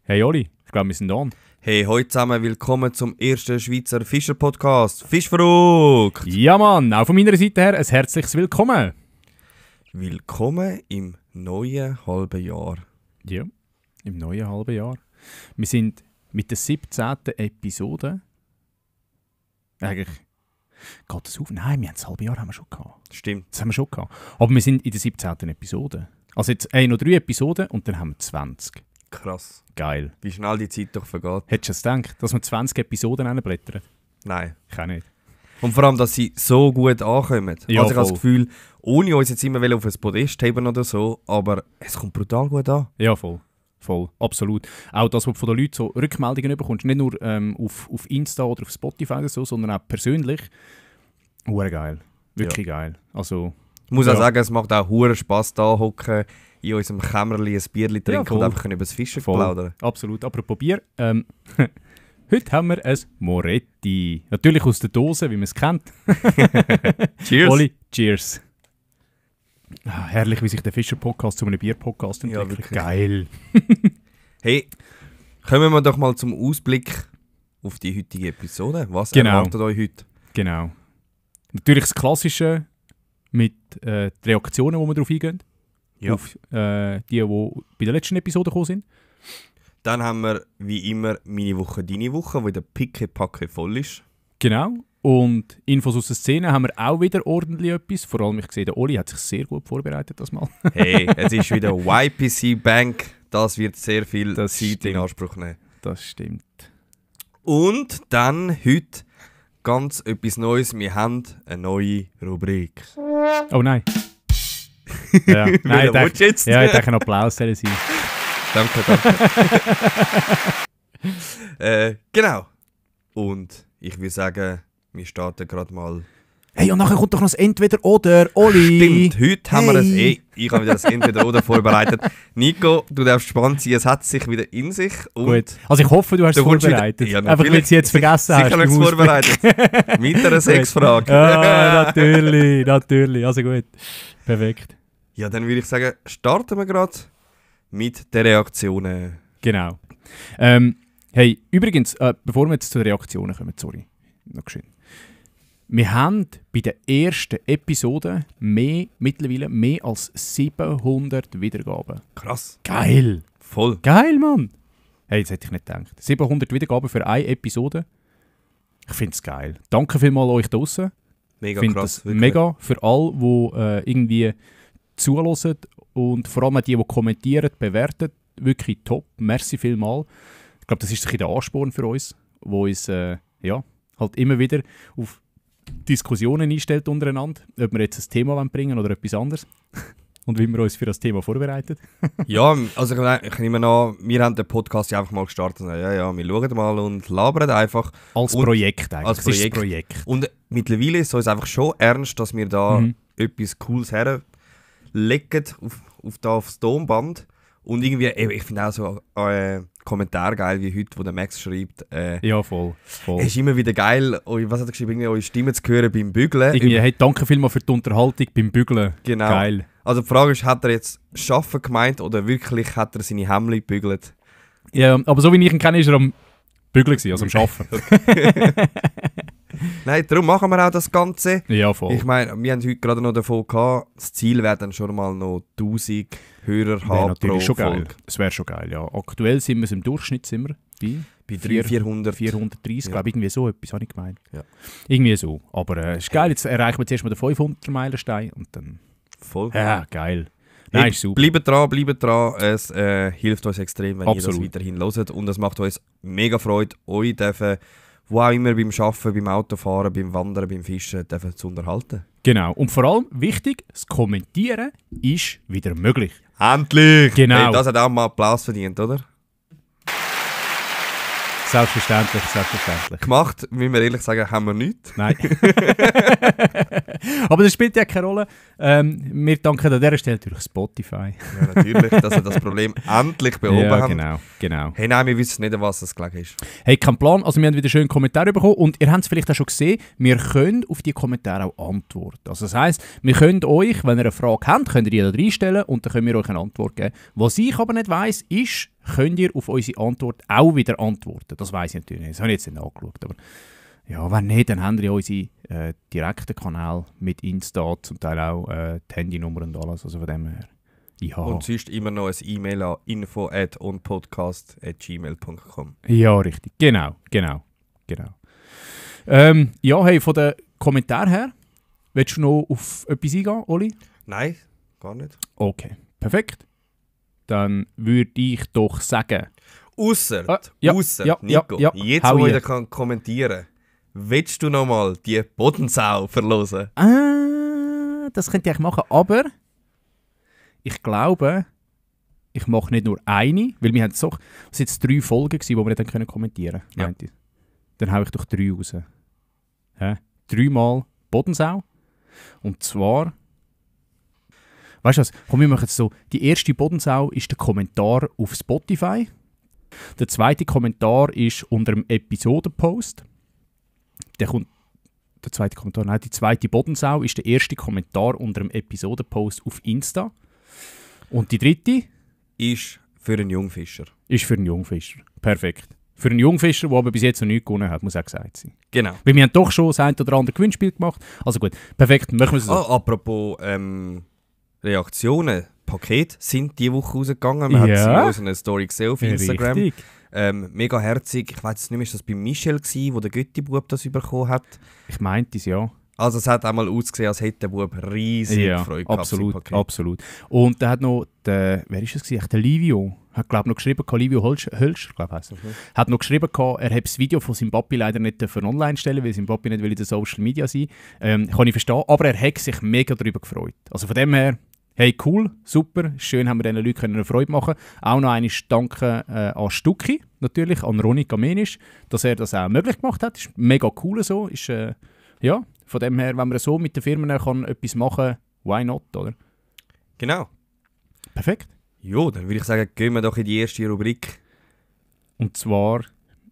Hey Oli, ich glaube, wir sind on. Hey, heute zusammen, willkommen zum ersten Schweizer Fischer-Podcast. Fischverrückt! Ja Mann, auch von meiner Seite her ein herzliches Willkommen. Willkommen im neuen halben Jahr. Ja, im neuen halben Jahr. Wir sind mit der 17. Episode. Eigentlich, geht das auf? Nein, wir haben das halbe Jahr haben wir schon gehabt. Stimmt. Das haben wir schon gehabt. Aber wir sind in der 17. Episode. Also jetzt noch 3 Episoden und dann haben wir 20. Krass. Geil. Wie schnell die Zeit doch vergeht. Hättest du es gedacht, dass wir 20 Episoden reinblättern? Nein. Ich auch nicht. Und vor allem, dass sie so gut ankommen. Ja, also ich habe das voll. Gefühl, ohne uns jetzt immer auf ein Podest heben oder so, aber es kommt brutal gut an. Ja, voll. Voll, absolut. Auch das, was du von den Leuten so Rückmeldungen bekommst, nicht nur auf Insta oder auf Spotify oder so, sondern auch persönlich. Hure geil. Wirklich geil. Also, Ich muss Ja. auch sagen, es macht auch hure Spass da hocken, in unserem Kämmerli ein Bierchen trinken voll. und einfach über das Fischen Voll. plaudern. absolut. Apropos Bier, heute haben wir ein Moretti. Natürlich aus der Dose, wie man es kennt. Cheers! Oli, cheers. Ah, herrlich, wie sich der Fischer-Podcast zu einem Bier-Podcast Ja, entwickelt. wirklich. Geil. Hey, kommen wir doch mal zum Ausblick auf die heutige Episode. Was Genau. erwartet euch heute? Genau. Natürlich das Klassische mit den Reaktionen, wo wir darauf eingehen. Ja. Auf die bei der letzten Episode gekommen sind. Dann haben wir wie immer meine Woche, deine Woche, wo der Picke-Packe voll ist. Genau. Und Infos aus der Szene haben wir auch wieder ordentlich etwas. Vor allem, ich sehe, der Oli hat sich sehr gut vorbereitet das Mal. Hey, es ist wieder YPC Bank. Das wird sehr viel Das Zeit stimmt. in Anspruch nehmen. Das stimmt. Und dann heute ganz etwas Neues. Wir haben eine neue Rubrik. Oh nein. Ja, nein, ich Willst du dachte, jetzt? ja, ich dachte, ein Applaus soll sein. Danke. Genau. Und ich würde sagen, wir starten gerade mal. Hey, und nachher kommt doch noch das Entweder-Oder, Oli. Stimmt, heute haben wir ein ich habe wieder das Entweder-Oder vorbereitet. Nico, du darfst gespannt sein, es hat sich wieder in sich. Und Gut. Also ich hoffe, du hast es Du kommst vorbereitet. wieder- ja, Einfach, weil du es jetzt vergessen hast. Sicher beim nicht Ausblick. vorbereitet. Mit einer Sexfrage. Ja, natürlich. Also gut. Perfekt. Ja, dann würde ich sagen, starten wir gerade mit den Reaktionen. Genau. Hey, übrigens, bevor wir jetzt zu den Reaktionen kommen, sorry, noch schön. Wir haben bei der ersten Episode mittlerweile mehr als 700 Wiedergaben. Krass. Geil! Voll. Geil, Mann! Hey, das hätte ich nicht gedacht. 700 Wiedergaben für eine Episode. Ich finde es geil. Danke vielmals euch draussen. Mega Ich finde krass. das wirklich. mega für alle, die irgendwie zuhören und vor allem die kommentieren, bewerten. Wirklich top. Merci vielmals. Ich glaube, das ist ein bisschen der Ansporn für uns, wo uns halt immer wieder auf Diskussionen einstellt untereinander, ob wir jetzt ein Thema bringen wollen oder etwas anderes. Und wie wir uns für das Thema vorbereiten. Ja, also ich nehme an, wir haben den Podcast ja einfach mal gestartet. Und ja, wir schauen mal und labern einfach. Als Und- Projekt eigentlich. als Es ist Projekt. ein Projekt. Und mittlerweile ist es uns einfach schon ernst, dass wir da Mhm. etwas Cooles herlegen aufs Tonband. Und irgendwie, ich finde auch so Kommentar geil, wie heute, wo der Max schreibt. Ja, voll. Es ist immer wieder geil, was hat er geschrieben, irgendwie eure Stimme zu hören beim Bügeln. Irgendwie, hey, danke vielmals für die Unterhaltung beim Bügeln. Genau. Geil. Also die Frage ist, hat er jetzt Schaffen gemeint oder wirklich hat er seine Hemli gebügelt? Ja, aber so wie ich ihn kenne, ist er am Bügeln gewesen, also am Arbeiten. Nein, darum machen wir auch das Ganze. Ja, voll. Ich meine, wir haben heute gerade noch davon gehabt, das Ziel wäre dann schon mal noch 1000 Hörer Wäre haben pro natürlich schon geil. Folge. Es wäre schon geil, ja. Aktuell sind wir es im Durchschnitt bei Bei 400. 430, Ja. glaube ich, irgendwie so etwas, habe ich gemeint. Ja. Irgendwie so. Aber es ist geil, jetzt erreichen wir zuerst mal den 500er-Meilenstein und dann... Voll. Ja, geil. Nein, Hey, ist super. bleibt dran. Es hilft uns extrem, wenn Absolut. ihr das weiterhin hört. Und es macht uns mega Freude, euch dürfen, wo auch immer beim Arbeiten, beim Autofahren, beim Wandern, beim Fischen, dürfen zu unterhalten. Genau. Und vor allem wichtig, das Kommentieren ist wieder möglich. Endlich! Genau. Hey, das hat auch mal Applaus verdient, oder? Selbstverständlich. Gemacht, müssen wir ehrlich sagen, haben wir nichts. Nein. Aber das spielt ja keine Rolle. Wir danken an dieser Stelle durch Spotify. Ja, natürlich, dass wir das Problem endlich behoben haben. Genau. Hey, nein, wir wissen nicht, was es gelegen ist. Hey, kein Plan. Also wir haben wieder schöne Kommentare bekommen und ihr habt es vielleicht auch schon gesehen, wir können auf die Kommentare auch antworten. Also das heisst, wir können euch, wenn ihr eine Frage habt, könnt ihr die da reinstellen und dann können wir euch eine Antwort geben. Was ich aber nicht weiss, ist, könnt ihr auf unsere Antwort auch wieder antworten. Das weiss ich natürlich nicht. Das habe ich jetzt nicht angeschaut. Aber ja, wenn nicht, dann habt ihr ja unsere direkten Kanäle mit Insta, zum Teil auch die Handynummer und alles. Also von dem her. Ja. Und sonst immer noch ein E-Mail an info@onpodcast@gmail.com. Ja, richtig. Genau. Ja, hey, von den Kommentaren her, willst du noch auf etwas eingehen, Oli? Nein, gar nicht. Okay, perfekt. Dann würde ich doch sagen... Ausser, Nico, jetzt wo ich kann kommentieren, willst du nochmal die Bodensau verlosen? Das könnte ich machen, aber ich glaube, ich mache nicht nur eine, weil wir haben es waren jetzt 3 Folgen gewesen, die wir nicht dann kommentieren können. Ja. Dann haue ich doch 3 raus. 3-mal Bodensau. Und zwar... Weißt du was? Komm, wir machen jetzt so. Die erste Bodensau ist der Kommentar auf Spotify. Der zweite Kommentar ist unter dem Episodenpost. Die zweite Bodensau ist der erste Kommentar unter dem Episodenpost auf Insta. Und die dritte? Ist für einen Jungfischer. Perfekt. Für einen Jungfischer, der aber bis jetzt noch nichts gewonnen hat, muss auch gesagt sein. Genau. Weil wir haben doch schon das ein oder andere Gewinnspiel gemacht. Also gut, perfekt, machen wir es so. Apropos Reaktionen, Pakete sind diese Woche rausgegangen. Wir haben sie in unserer Story gesehen auf Instagram. Richtig. Mega herzig. Ich weiß nicht mehr, ist das bei Michel gewesen, wo der Götti-Bub das bekommen hat? Ich meinte es, ja. Also es hat einmal ausgesehen, als hätte der Bub riesig Freude gehabt. Absolut. Und da hat noch wer ist es gewesen? Der Livio. Hat glaube noch geschrieben, Livio Hölscher, heisst er. Hat noch geschrieben, er habe das Video von seinem Papi leider nicht online stellen, weil sein Papi nicht in den Social Media sein. Kann ich verstehen, aber er hat sich mega darüber gefreut. Also von dem her, hey, cool, super, schön haben wir diesen Leuten eine Freude machen. Auch noch einmal danke an Stucki, natürlich, an Ronny Kamenisch, dass er das auch möglich gemacht hat. Ist mega cool so. Ist, ja, von dem her, wenn man so mit den Firmen etwas machen kann, why not, oder? Genau. Perfekt. Jo, dann würde ich sagen, gehen wir doch in die erste Rubrik. Und zwar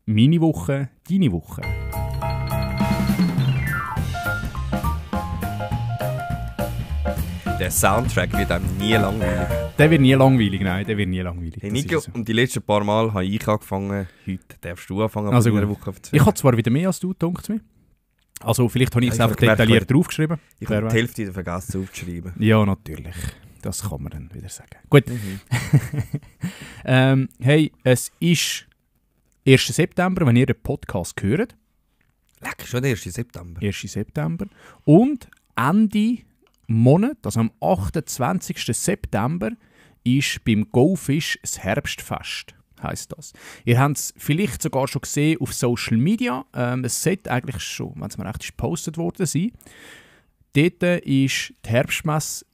meine Woche, deine Woche. Der Soundtrack wird einem nie langweilig. Der wird nie langweilig, nein, der wird nie langweilig. Hey Nico, so. Und die letzten paar Mal habe ich angefangen, heute darfst du anfangen, also in der Woche erzählen. Ich habe zwar wieder mehr als du, denkt mir. Also vielleicht habe ich es einfach detailliert draufgeschrieben. Ich habe die Hälfte vergessen aufzuschreiben. Ja, natürlich. Das kann man dann wieder sagen. Gut. Hey, es ist 1. September, wenn ihr den Podcast hört. Leck, schon der 1. September. 1. September. Und Ende Monat, also am 28. September, ist beim GoFish das Herbstfest, heisst das. Ihr habt es vielleicht sogar schon gesehen auf Social Media. Es sollte eigentlich schon, wenn es mir recht ist, gepostet worden sein. Dort ist die Herbstmesse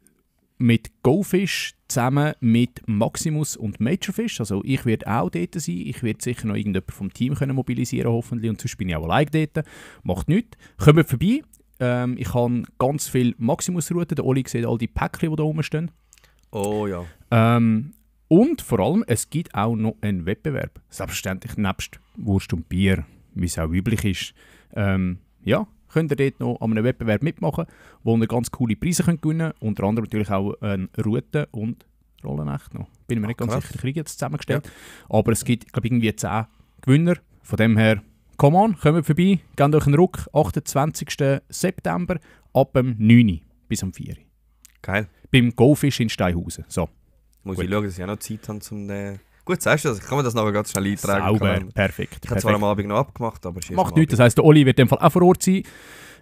mit GoFish zusammen mit Maximus und Majorfish. Also ich werde auch dort sein. Ich werde sicher noch irgendjemanden vom Team können mobilisieren hoffentlich. Und sonst bin ich auch allein dort. Macht nichts. Kommt vorbei. Ich habe ganz viele Maximus-Routen. Der Oli sieht all die Päckchen, die da oben stehen. Oh ja. Und vor allem, es gibt auch noch einen Wettbewerb. Selbstverständlich nebst Wurst und Bier, wie es auch üblich ist. Ja, könnt ihr dort noch an einem Wettbewerb mitmachen, wo ihr ganz coole Preise könnt gewinnen könnt. Unter anderem natürlich auch eine Route und Rollenecht noch. Bin mir nicht ganz sicher, ich kriege jetzt zusammengestellt. Ja. Aber es gibt, glaube ich, irgendwie 10 Gewinner. Von dem her, come on, kommt vorbei, gebt euch einen Ruck. 28. September ab dem 9. bis am 4. Geil. Beim GoFish in Steinhausen. So. Muss ich schauen, dass ich auch noch Zeit habe zum... Gut, sagst du das? Ich kann mir das nachher ganz schnell eintragen. Sauber, perfekt. Ich habe zwar am Abend noch abgemacht, aber... Macht nichts, das heisst, der Oli wird in dem Fall auch vor Ort sein.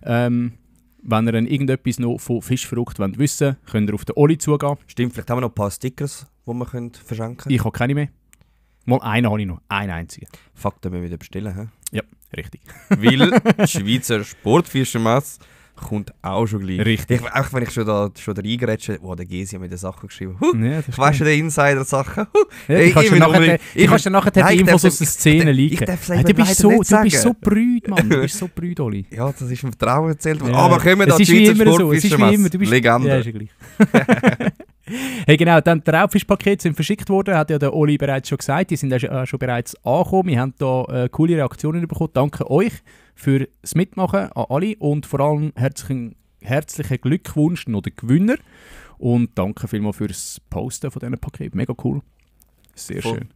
Wenn ihr dann irgendetwas noch von Fischverrückt wissen wollt, könnt ihr auf den Oli zugehen. Stimmt, vielleicht haben wir noch ein paar Stickers, die wir verschenken können. Ich habe keine mehr. Mal einen habe ich noch, einen einzigen. Fuck, den müssen wir wieder bestellen, hä? Ja, richtig. Weil die Schweizer Sportfischermesse kommt auch schon gleich. Richtig. Auch wenn ich schon reingerätsche, der Gesi hat mir die Sachen geschrieben. Ja, Ich weiss schon, die Insider-Sachen. Ja, ich kannst dir nachher die Infos aus der Szene liegen. Du bist so brüd, Mann. Du bist so brüd, Oli. Ja, das ist mir Traum erzählt. Ja. Aber kommen wir da die Schweizer Sportfischermesse. Legende. Ja, ist ja gleich. Hey, genau, dann die Raubfischpakete sind verschickt worden, hat ja der Oli bereits schon gesagt. Die sind ja schon bereits angekommen. Wir haben da coole Reaktionen bekommen. Danke euch für das Mitmachen an alle und vor allem herzlichen Glückwunsch an den Gewinner. Und danke vielmals fürs Posten von diesen Paketen. Mega cool. Sehr schön.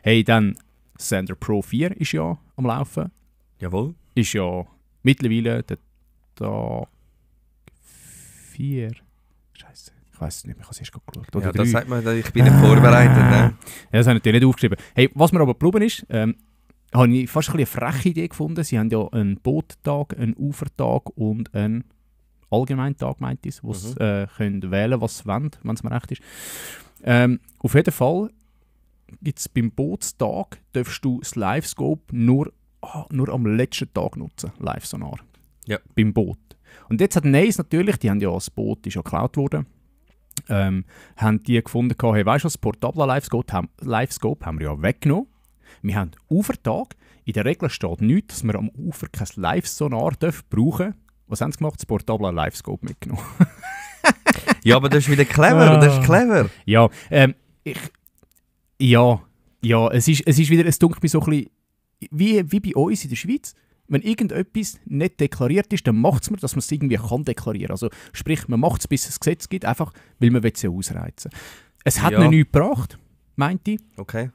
Hey, dann Xander Pro 4 ist ja am Laufen. Jawohl. Ist ja mittlerweile der Tag 4. Scheiße. Ich weiss es nicht mehr, ich habe es erst geschaut. Oder ja, 3. das sagt man, ich bin nicht vorbereitet. Ne? Ja, das habe ich natürlich nicht aufgeschrieben. Hey, was mir aber geblieben ist, habe ich fast eine freche Idee gefunden. Sie haben ja einen Boottag, einen Ufertag und einen Allgemeintag, meint es, wo sie können wählen, was sie wollen, wenn es mir recht ist. Auf jeden Fall gibt es beim Bootstag, darfst du das Live-Scope nur am letzten Tag nutzen, Live-Sonar. Ja. Beim Boot. Und jetzt hat Neis natürlich, die haben ja das Boot ist ja geklaut worden, haben die gefunden, hey, weißt du was, das portable Live-Scope haben wir ja weggenommen. Wir haben Ufertag. In der Regel steht nichts, dass wir am Ufer kein Live-Sonar brauchen dürfen. Was haben sie gemacht? Das portable Live-Scope mitgenommen. Ja, aber das ist wieder clever. Das ist clever. Ja, es ist wieder, es dunkelt mich so ein bisschen, wie bei uns in der Schweiz. Wenn irgendetwas nicht deklariert ist, dann macht es mir, dass man es irgendwie kann deklarieren. Also sprich, man macht es, bis es ein Gesetz gibt, einfach, weil man es ja ausreizen will. Es hat noch nichts gebracht, meinte ich. Okay.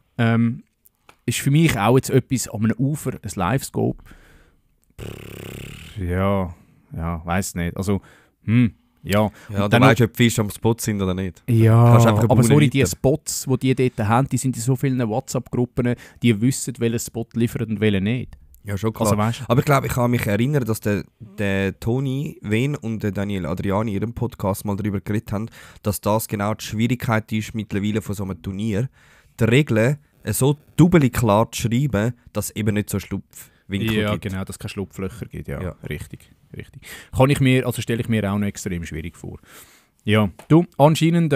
Ist für mich auch jetzt etwas an einem Ufer, ein Live-Scope. Ja, weiss nicht. Also, ja. Ja, du weißt, ob die Fische am Spot sind oder nicht. Ja, aber sorry, die Spots, die dort haben, die sind in so vielen WhatsApp-Gruppen, die wissen, welchen Spot liefert und welchen nicht. Ja, schon klar. Also, weißt, aber ich glaube, ich kann mich erinnern, dass der Toni Wehn und der Daniel Adriani in ihrem Podcast mal darüber geredet haben, dass das genau die Schwierigkeit ist mittlerweile von so einem Turnier, die Regeln so doppelt klar zu schreiben, dass es eben nicht so Schlupfwinkel gibt. Ja, genau, dass es keine Schlupflöcher gibt. Ja. Richtig. Stelle ich mir auch noch extrem schwierig vor. Ja, du, anscheinend,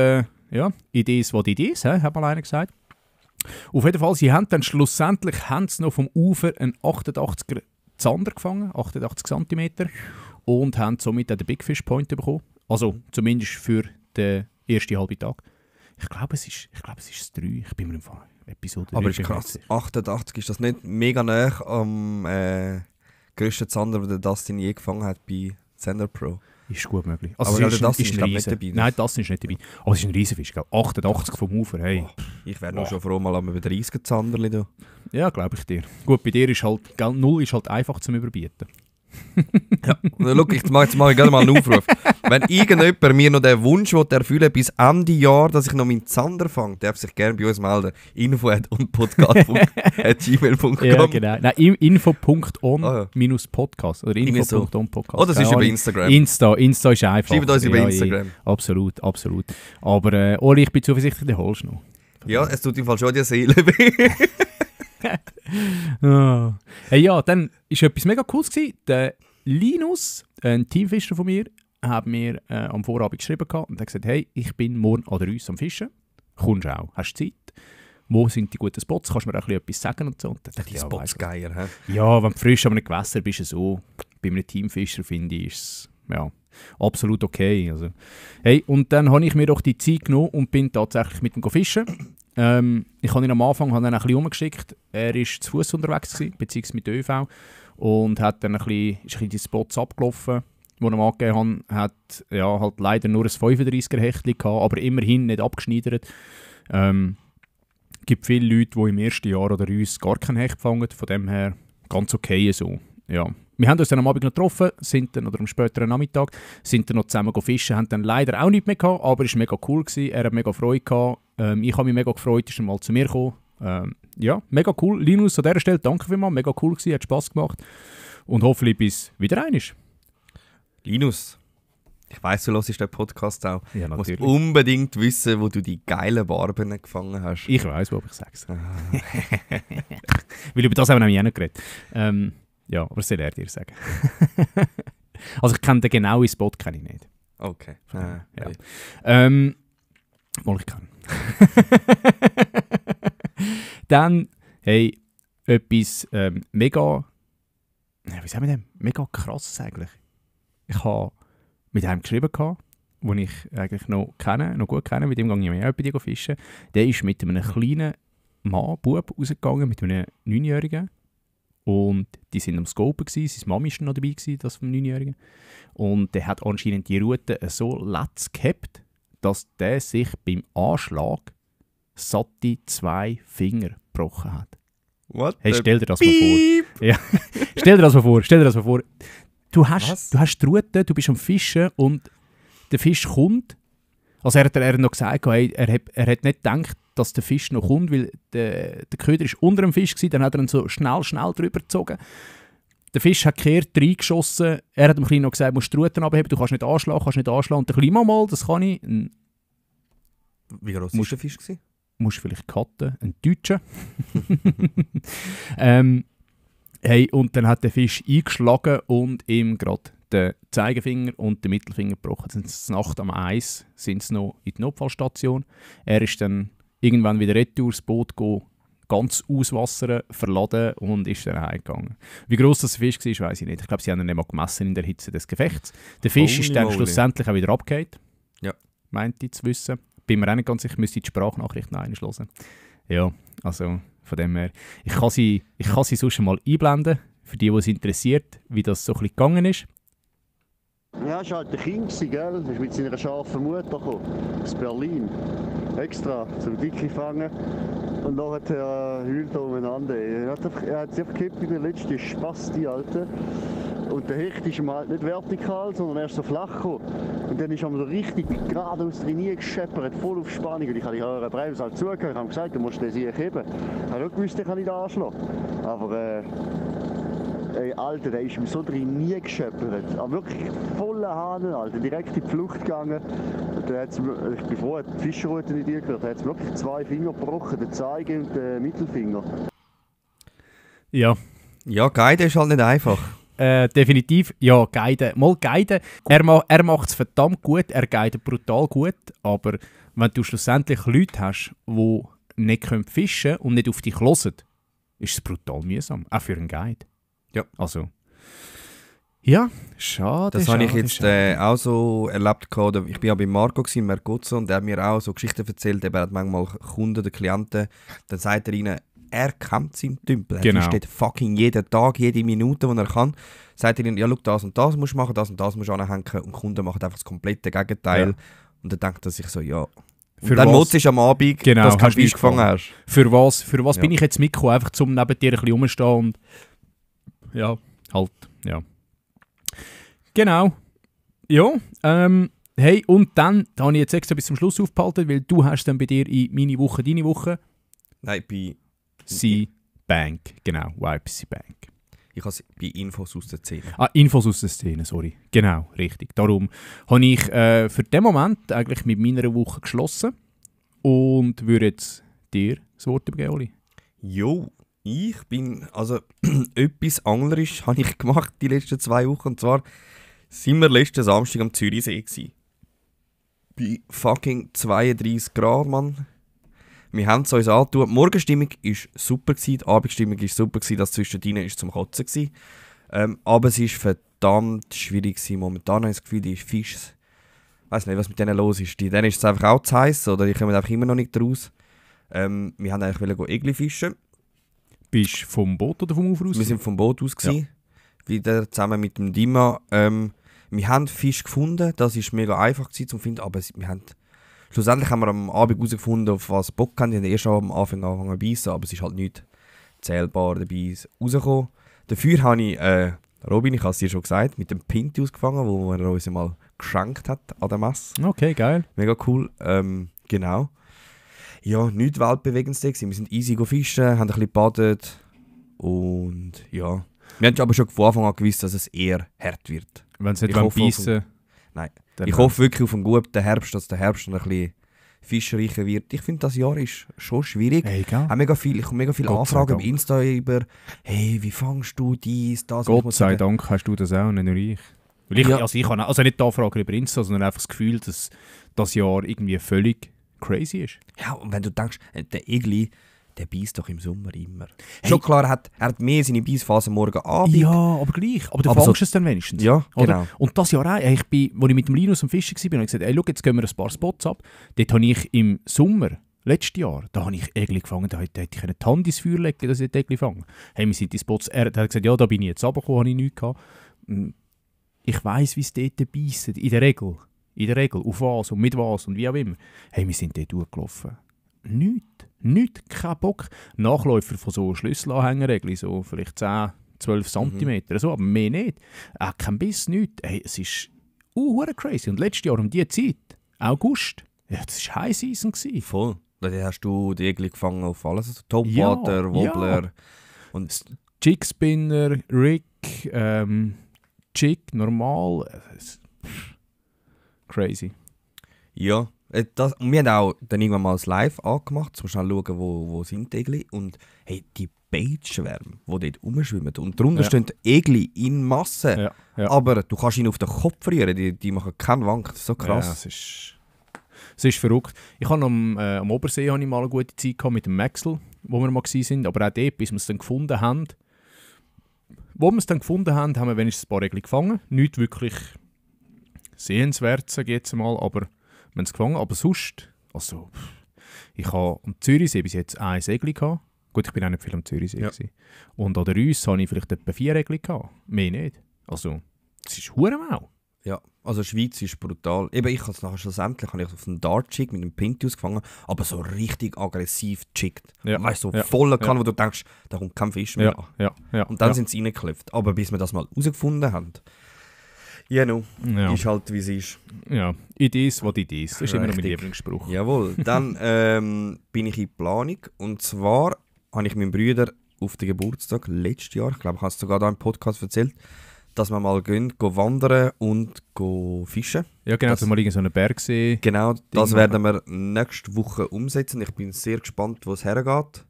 Idees, was Idees, hat mal einer gesagt. Auf jeden Fall, sie haben dann schlussendlich noch vom Ufer einen 88er Zander gefangen, 88 cm, und haben somit den Big Fish Point bekommen. Also zumindest für den ersten halben Tag. Ich glaube, es ist das 3. Ich bin mir im Fall Episode. Aber ist krass. 88 ist das nicht mega nah am grössten Zander, den Dustin je gefangen hat bei Xander Pro? Ist gut möglich. Also aber das ist nicht dabei. Nein, das ist nicht dabei. Aber es ist ein Riesenfisch, glaube 88 vom Ufer. Hey. Ich wäre noch schon froh, mal über 30 Zanderli da. Ja, glaube ich dir. Gut, bei dir ist halt, 0 ist halt einfach zum Überbieten. Ja, look, jetzt mache ich gerne mal einen Aufruf. Wenn irgendjemand mir noch den Wunsch erfüllen bis Ende Jahr, dass ich noch meinen Zander fange, darf sich gerne bei uns melden. info@podcast.gmail.com. Ja, genau. Nein, info.on-podcast oder info.on-podcast. Oh, das ist über Instagram. Insta ist einfach. Schreibt uns über Instagram. Absolut. Aber Oli, ich bin zuversichtlich, den holst du noch. Ja, es tut im Fall schon die Seele weh. Hey, ja, dann war etwas mega Cooles gewesen. Der Linus, ein Teamfischer von mir, hat mir am Vorabend geschrieben und hat gesagt, hey, ich bin morgen an der Reuss am Fischen. Kommst du auch? Hast du Zeit? Wo sind die guten Spots? Kannst du mir auch etwas sagen und so? Und die Spots geiler, hä? Ja, wenn du frisch an einem Gewässer bist, so. Bei einem Teamfischer finde ich, ist es absolut okay. Also, hey, und dann habe ich mir doch die Zeit genommen und bin tatsächlich mit ihm fischen. Ich habe ihn am Anfang ein bisschen umgeschickt. Er war zu Fuß unterwegs, beziehungsweise mit ÖV. Und hat dann ein bisschen die Spots abgelaufen, die er angegeben hat. Halt leider nur ein 35er Hechtchen gehabt, aber immerhin nicht abgeschneidert. Es gibt viele Leute, die im ersten Jahr oder uns gar kein Hecht fangen. Von dem her ganz okay so. Ja. Wir haben uns dann am Abend noch getroffen, oder am späteren Nachmittag, sind dann noch zusammen fischen, haben dann leider auch nichts mehr gehabt, aber es war mega cool gewesen. Er hat mega Freude gehabt. Ich habe mich mega gefreut, ist er mal zu mir gekommen. Mega cool. Linus, an dieser Stelle danke vielmals, mega cool gewesen, hat Spass gemacht. Und hoffentlich bis wieder einmal. Linus, ich weiss, du hörst den Podcast auch. Ja, du musst unbedingt wissen, wo du die geilen Barben gefangen hast. Ich weiss, wo ich sag's. Weil über das haben wir nämlich auch noch geredet. Aber das soll er dir sagen. Also ich kenne den genauen Spot kenne ich nicht. Okay. Ja. Hey. Mal ich kann. Dann, hey, etwas mega, wie sagen wir denn, mega krasses eigentlich. Ich habe mit einem geschrieben, den ich eigentlich noch gut kenne, mit dem gehe ich auch bei dir fischen. Der ist mit einem kleinen Bub rausgegangen, mit einem 9-Jährigen. Und die sind am Scopen gewesen, seine Mami war noch dabei, das vom 9-Jährigen. Und der hat anscheinend die Route so letzt gehabt, dass der sich beim Anschlag satte 2 Finger gebrochen hat. What? Hey, stell dir das mal vor. Ja. Stell dir das mal vor. Du hast die Route, du bist am Fischen und der Fisch kommt. Also er hat noch gesagt, hey, er hat nicht gedacht, dass der Fisch noch kommt, weil der Köder ist unter dem Fisch gewesen, dann hat er ihn so schnell drüber gezogen. Der Fisch hat gekehrt, reingeschossen. Er hat dem Kleinen noch gesagt, du musst die Route abheben, du kannst nicht anschlagen. Und der Kleine, mal, das kann ich. Wie groß war der Fisch? Musst vielleicht cutten, ein Deutscher. Hey, und dann hat der Fisch eingeschlagen und ihm gerade den Zeigefinger und den Mittelfinger gebrochen. Dann sind Nacht am 1 sind sie noch in die Notfallstation. Er ist dann irgendwann wieder retour das Boot gehen, ganz auswassern, verladen und ist dann heimgegangen. Wie gross das Fisch war, weiß ich nicht. Ich glaube, sie haben ihn nicht mal gemessen in der Hitze des Gefechts. Der Fisch ist dann schlussendlich auch wieder abgefallen. Ja. Meinte ich zu wissen. Bin mir auch nicht ganz sicher, ich müsste die Sprachnachrichten einschließen. Ja, also von dem her. Ich kann sie sonst mal einblenden, für die es interessiert, wie das so ein bisschen gegangen ist. Ja, es war halt ein Kind, gell? Er ist mit seiner scharfen Mutter gekommen, aus Berlin. Extra, zum Dicke fangen. Und nachher heult er umeinander. Er hat sich gekippt in der letzten Spasti, Alter. Und der Hecht ist ihm halt nicht vertikal, sondern erst so flach gekommen. Und dann ist er so richtig geradeaus drin gescheppert, voll auf Spannung. Und ich habe die euren Bremse halt zugehört. Ich habe gesagt, du musst den Sieg heben. Ich habe auch gewusst, den kann ich da anschlagen. Aber ey, Alter, der ist ihm so drin nie gescheppert. Aber wirklich voller Hahn, Alter. Direkt in die Flucht gegangen. Und dann ich bin froh, die Fischerroute nicht gehört. Da hat es wirklich 2 Finger gebrochen, den Zeige und den Mittelfinger. Ja. Ja, Guide ist halt nicht einfach. Definitiv, ja, guiden. Mal guiden. Er macht es verdammt gut, er guidet brutal gut, aber wenn du schlussendlich Leute hast, die nicht fischen können und nicht auf dich hören, ist es brutal mühsam. Auch für einen Guide. Ja. Also. Ja, schade. Das habe ich jetzt auch so erlebt. Ich war ja bei Marco in Mercozzo und er hat mir auch so Geschichten erzählt. Er hat manchmal Kunden oder Klienten, dann sagt er ihnen, er kämpft seinen Tümpel. Er steht fucking jeden Tag, jede Minute, die er kann. Sagt er ihnen, ja, schau, das und das musst du machen, das und das musst du anhängen. Und die Kunden machen einfach das komplette Gegenteil. Ja. Und dann denkt er sich so, ja. Und dann nutzt du am Abend, dass du keinen Fisch gefangen hast. Für was ja. Bin ich jetzt mitgekommen? Einfach zum neben dir ein bisschen rumstehen und ja, halt, ja. Genau. Ja, hey, und dann, da habe ich jetzt extra bis zum Schluss aufgehalten, weil du hast dann bei dir in meine Woche, deine Woche. Nein, bei C-Bank, genau, YPC-Bank. Ich habe bei Infos aus der Szene. Infos aus der Szene, sorry. Genau, richtig. Darum habe ich für den Moment eigentlich mit meiner Woche geschlossen und würde jetzt dir das Wort übergeben, Oli. Jo, ich bin, also etwas Anglerisches habe ich gemacht die letzten 2 Wochen. Und zwar sind wir letzten Samstag am Zürichsee gewesen. Bei fucking 32 Grad, Mann. Wir haben es uns angetan. Die Morgenstimmung war super, die Abendstimmung war super, das zwischendrin war zum Kotzen gewesen. Aber es war verdammt schwierig gewesen. Momentan habe ich das Gefühl, die Fische, ich weiss nicht, was mit denen los ist. Denen ist es einfach auch zu heiß oder die kommen einfach immer noch nicht raus. Wir wollten eigentlich Egli fischen. Bist du vom Boot oder vom Ufer aus? Wir sind vom Boot aus gewesen, wieder zusammen mit dem Dima. Wir haben Fisch gefunden, das war mega einfach zu finden, aber schlussendlich haben wir am Abend herausgefunden, auf was Bock haben. Die haben erst am Anfang angefangen zu beißen, aber es ist halt nicht zählbar dabei rausgekommen. Dafür habe ich, Robin, ich habe es dir schon gesagt, mit dem Pinti ausgefangen, wo er uns mal geschenkt hat an der Messe. Okay, geil. Mega cool, genau. Ja, nichts weltbewegendes. Wir sind easy fischen, haben ein bisschen gebadet und ja. Wir haben aber schon von Anfang an gewusst, dass es eher hart wird. Wenn es nicht beißen. Nein. Ich hoffe wirklich auf einen guten Herbst, dass der Herbst noch ein bisschen fischreicher wird. Ich finde, das Jahr ist schon schwierig. Hey, ich habe mega viele Anfragen auf Insta über «Hey, wie fangst du dies, das?» Gott sei Dank hast du das auch, nicht nur ich. Weil Ja. ich habe also nicht die Anfrage über Insta, sondern einfach das Gefühl, dass das Jahr irgendwie völlig crazy ist. Ja, und wenn du denkst, der Igli, der beißt doch im Sommer immer. Hey. Schon klar, er hat mehr seine Beißphase morgen Abend. Ja, aber gleich. Aber du Aber fängst so- es dann wenigstens. Ja, Oder? genau. Und das Jahr auch. Als ich mit dem Linus am Fischen war, habe ich gesagt, schau, jetzt gehen wir ein paar Spots ab. Dort habe ich im Sommer, letztes Jahr, da habe ich Egli gefangen. Da hätte ich die Hand ins Feuer legen, dass ich Egli fange. Hey, wir sind die Spots. Er hat gesagt, ja, da bin ich jetzt runtergekommen, habe ich nichts gehabt. Ich weiss, wie es dort beissen. In der Regel. Auf was und mit was und wie auch immer. Hey, wir sind dort durchgelaufen. Nichts, kein Bock. Nachläufer von so Schlüsselanhängeregeln, so vielleicht 10, 12 cm, so, aber mehr nicht. Kein Biss, nichts. Hey, es ist crazy. Und letztes Jahr um diese Zeit, August, ja, das war High Season. Voll. Da hast du die Igli gefangen auf alles. Also Topwater, Ja, Wobbler. Und Jigspinner, Rig, Jig, normal. Crazy. ja, und wir haben auch dann irgendwann mal das Live angemacht, zum schnell schauen, wo sind die Igli. Und hey, die Baitschwärme, die dort rumschwimmen. Und darunter Ja. stehen die Igli in Masse. Ja. Aber du kannst ihn auf den Kopf rühren, die machen keinen Wank. Das ist so krass. Ja, es ist verrückt. Ich habe am Obersee habe ich mal eine gute Zeit gehabt mit dem Maxel, wo wir mal waren. Aber auch dort, bis wir es dann gefunden haben. Wo wir es dann gefunden haben, haben wir wenigstens ein paar Regeln gefangen. Nicht wirklich sehenswert, sage ich jetzt mal, aber wir haben es gefangen. Aber sonst, also, ich habe am Zürichsee bis jetzt ein Segel gehabt. Gut, ich bin auch nicht viel am Zürichsee. Ja. gewesen. Und an der Reuss habe ich vielleicht etwa 4 Regeln gehabt. Mehr nicht. Also, es ist verdammt. Ja, also Schweiz ist brutal. Eben, ich habe es nachher schlussendlich auf einen Dart-Jig mit einem Pintius gefangen, aber so richtig aggressiv jiggt. Ja. Weißt du, so Ja. voller kann, Ja. wo du denkst, da kommt kein Fisch mehr an. Ja. Und dann ja. sind sie reingeklebt. Aber bis wir das mal herausgefunden haben, Ja. ist halt wie es ist. Ja, it is what it is. Das ist immer noch mein Richtig. Lieblingsspruch. Jawohl, dann bin ich in Planung. Und zwar habe ich meinem Bruder auf den Geburtstag letztes Jahr, ich glaube, ich habe es sogar da im Podcast erzählt, dass wir mal gehen wandern und fischen. Ja, genau, Das- dass wir mal so einen Bergsee. Genau, das Ding werden wir nächste Woche umsetzen. Ich bin sehr gespannt, wo es hergeht.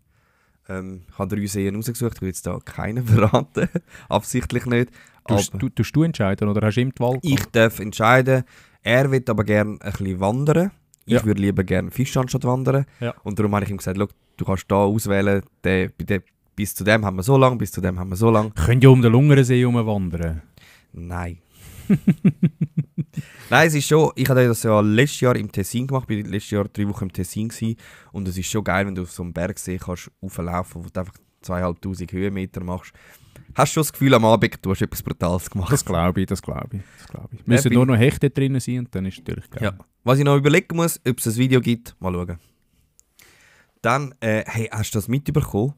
Ich habe 3 Seen rausgesucht, ich will jetzt da keinen verraten. Absichtlich nicht. Tust Aber du entscheiden oder hast du ihm die Wahl? ich darf entscheiden. Er will aber gerne ein bisschen wandern. Ich Ja. würde lieber gerne fischen anstatt wandern. Ja. Und darum habe ich ihm gesagt, «Schau, du kannst da auswählen, bis zu dem haben wir so lang, bis zu dem haben wir so lang. Könnt ja um den Lungersee wandern. Nein. Nein, es ist schon, ich habe das ja letztes Jahr im Tessin gemacht, ich war letztes Jahr 3 Wochen im Tessin gewesen, und es ist schon geil, wenn du auf so einem Bergsee kannst rauflaufen, wo du einfach 2500 Höhenmeter machst. Hast du schon das Gefühl am Abend, du hast etwas Brutales gemacht. Das glaube ich. Müssen nur noch Hechte drin sein und dann ist es natürlich geil. Ja. Was ich noch überlegen muss, ob es ein Video gibt, mal schauen. Dann, hey, hast du das mitbekommen?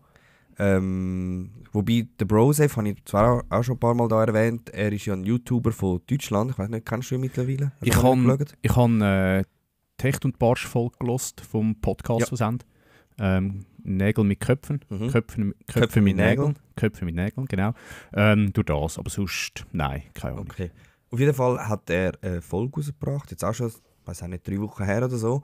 Wobei, der Brosef habe ich zwar auch schon ein paar Mal da erwähnt, er ist ja ein YouTuber von Deutschland, ich weiß nicht, kennst du ihn mittlerweile? Hast du mal geschaut? Ich habe die Hecht- und Barsch-Folge gehört vom Podcast, Ja. was sie haben. Nägel mit Köpfen. Mhm. Köpfe mit Nägeln. Köpfe mit Nägeln, genau. Durch das, aber sonst, nein, keine Ahnung. Okay. Auf jeden Fall hat er eine Folge rausgebracht, jetzt auch schon, ich weiß auch nicht, 3 Wochen her oder so.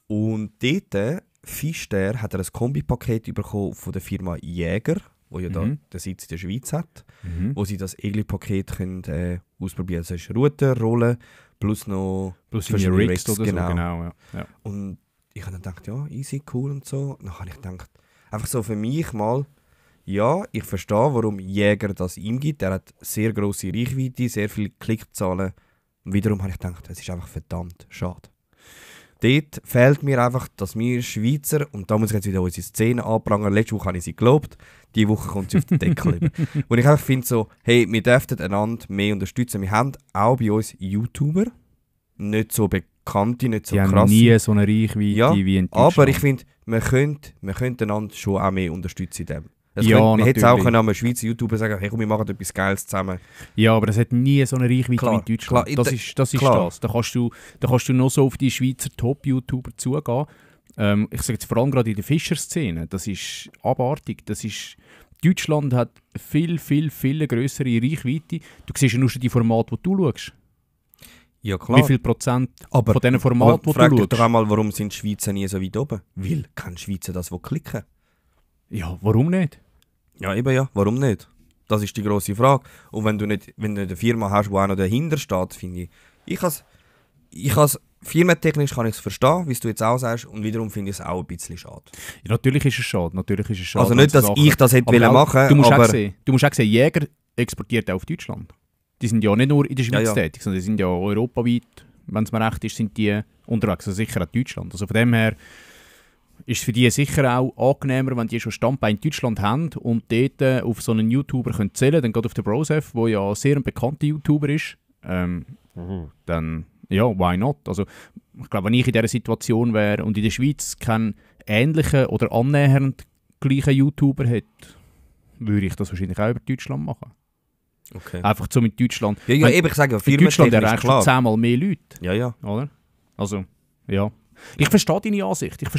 Und dort fischt hat er ein Kombipaket bekommen von der Firma Jäger, wo ja da Mhm. den Sitz in der Schweiz hat, Mhm. wo sie das Egli-Paket können, ausprobieren können. Das ist Router, Rollen, plus noch Plus verschiedene irgendwie Rigs oder genau. so, genau. Ja. Und ich habe dann gedacht, ja, easy, cool und so. Und dann habe ich gedacht, einfach so für mich mal, ja, ich verstehe, warum Jäger das ihm gibt. Er hat sehr grosse Reichweite, sehr viele Klickzahlen. Und wiederum habe ich gedacht, es ist einfach verdammt schade. Dort fehlt mir einfach, dass wir Schweizer, und da muss ich jetzt wieder unsere Szene anprangern, letzte Woche habe ich sie gelobt, diese Woche kommt sie auf den Deckel über. Und ich einfach finde so, hey, wir dürften einander mehr unterstützen. Wir haben auch bei uns YouTuber, nicht so bekannte, nicht so Die haben krasse. nie so eine Reichweite Ja, wie in Aber Deutschland. ich finde, wir könnten einander schon auch mehr unterstützen in dem. Ja, wir hätten auch natürlich. können einem Schweizer YouTuber sagen, hey komm, wir machen etwas Geiles zusammen. Ja, aber es hat nie so eine Reichweite Klar, wie in Deutschland. klar, Das ist klar. das. Da kannst du noch so auf die Schweizer Top-YouTuber zugehen. Ich sage jetzt vor allem gerade in der Fischerszene. Das ist abartig. Deutschland hat viel größere Reichweite. Du siehst ja nur schon die Formate, die du schaust. Ja klar. Wie viel Prozent aber, von diesen Formaten, die frag du dich doch schaust? einmal, warum sind die Schweizer nie so weit oben? Weil keine Schweizer das klicken. Ja, warum nicht? Ja, eben ja, warum nicht? Das ist die grosse Frage. Und wenn du nicht eine Firma hast, die auch noch dahinter steht, finde ich firmentechnisch kann ich es verstehen, wie du jetzt auch sagst, und wiederum finde ich es auch ein bisschen schade. Ja, natürlich ist es schade. Also nicht, dass ich das hätte machen du musst aber... Du musst auch sehen, Jäger exportiert auch auf Deutschland. Die sind ja nicht nur in der Schweiz tätig, sondern die sind ja europaweit, wenn es mir recht ist, sind die unterwegs, also sicher auch Deutschland. Also von dem her ist es für die sicher auch angenehmer, wenn die schon Standbein in Deutschland haben und dort auf so einen YouTuber können zählen, dann geht auf den Brosef, der ja sehr ein bekannter YouTuber ist, dann ja, why not? Also ich glaube, wenn ich in dieser Situation wäre und in der Schweiz keinen ähnlichen oder annähernd gleichen YouTuber hätte, würde ich das wahrscheinlich auch über Deutschland machen. Okay. Einfach so mit Deutschland. Ja, eben, ich sage ja, in Deutschland firmentechnisch erreichst du 10-mal mehr Leute. Ja. Oder? Also, ja. Ich verstehe deine Ansicht. dass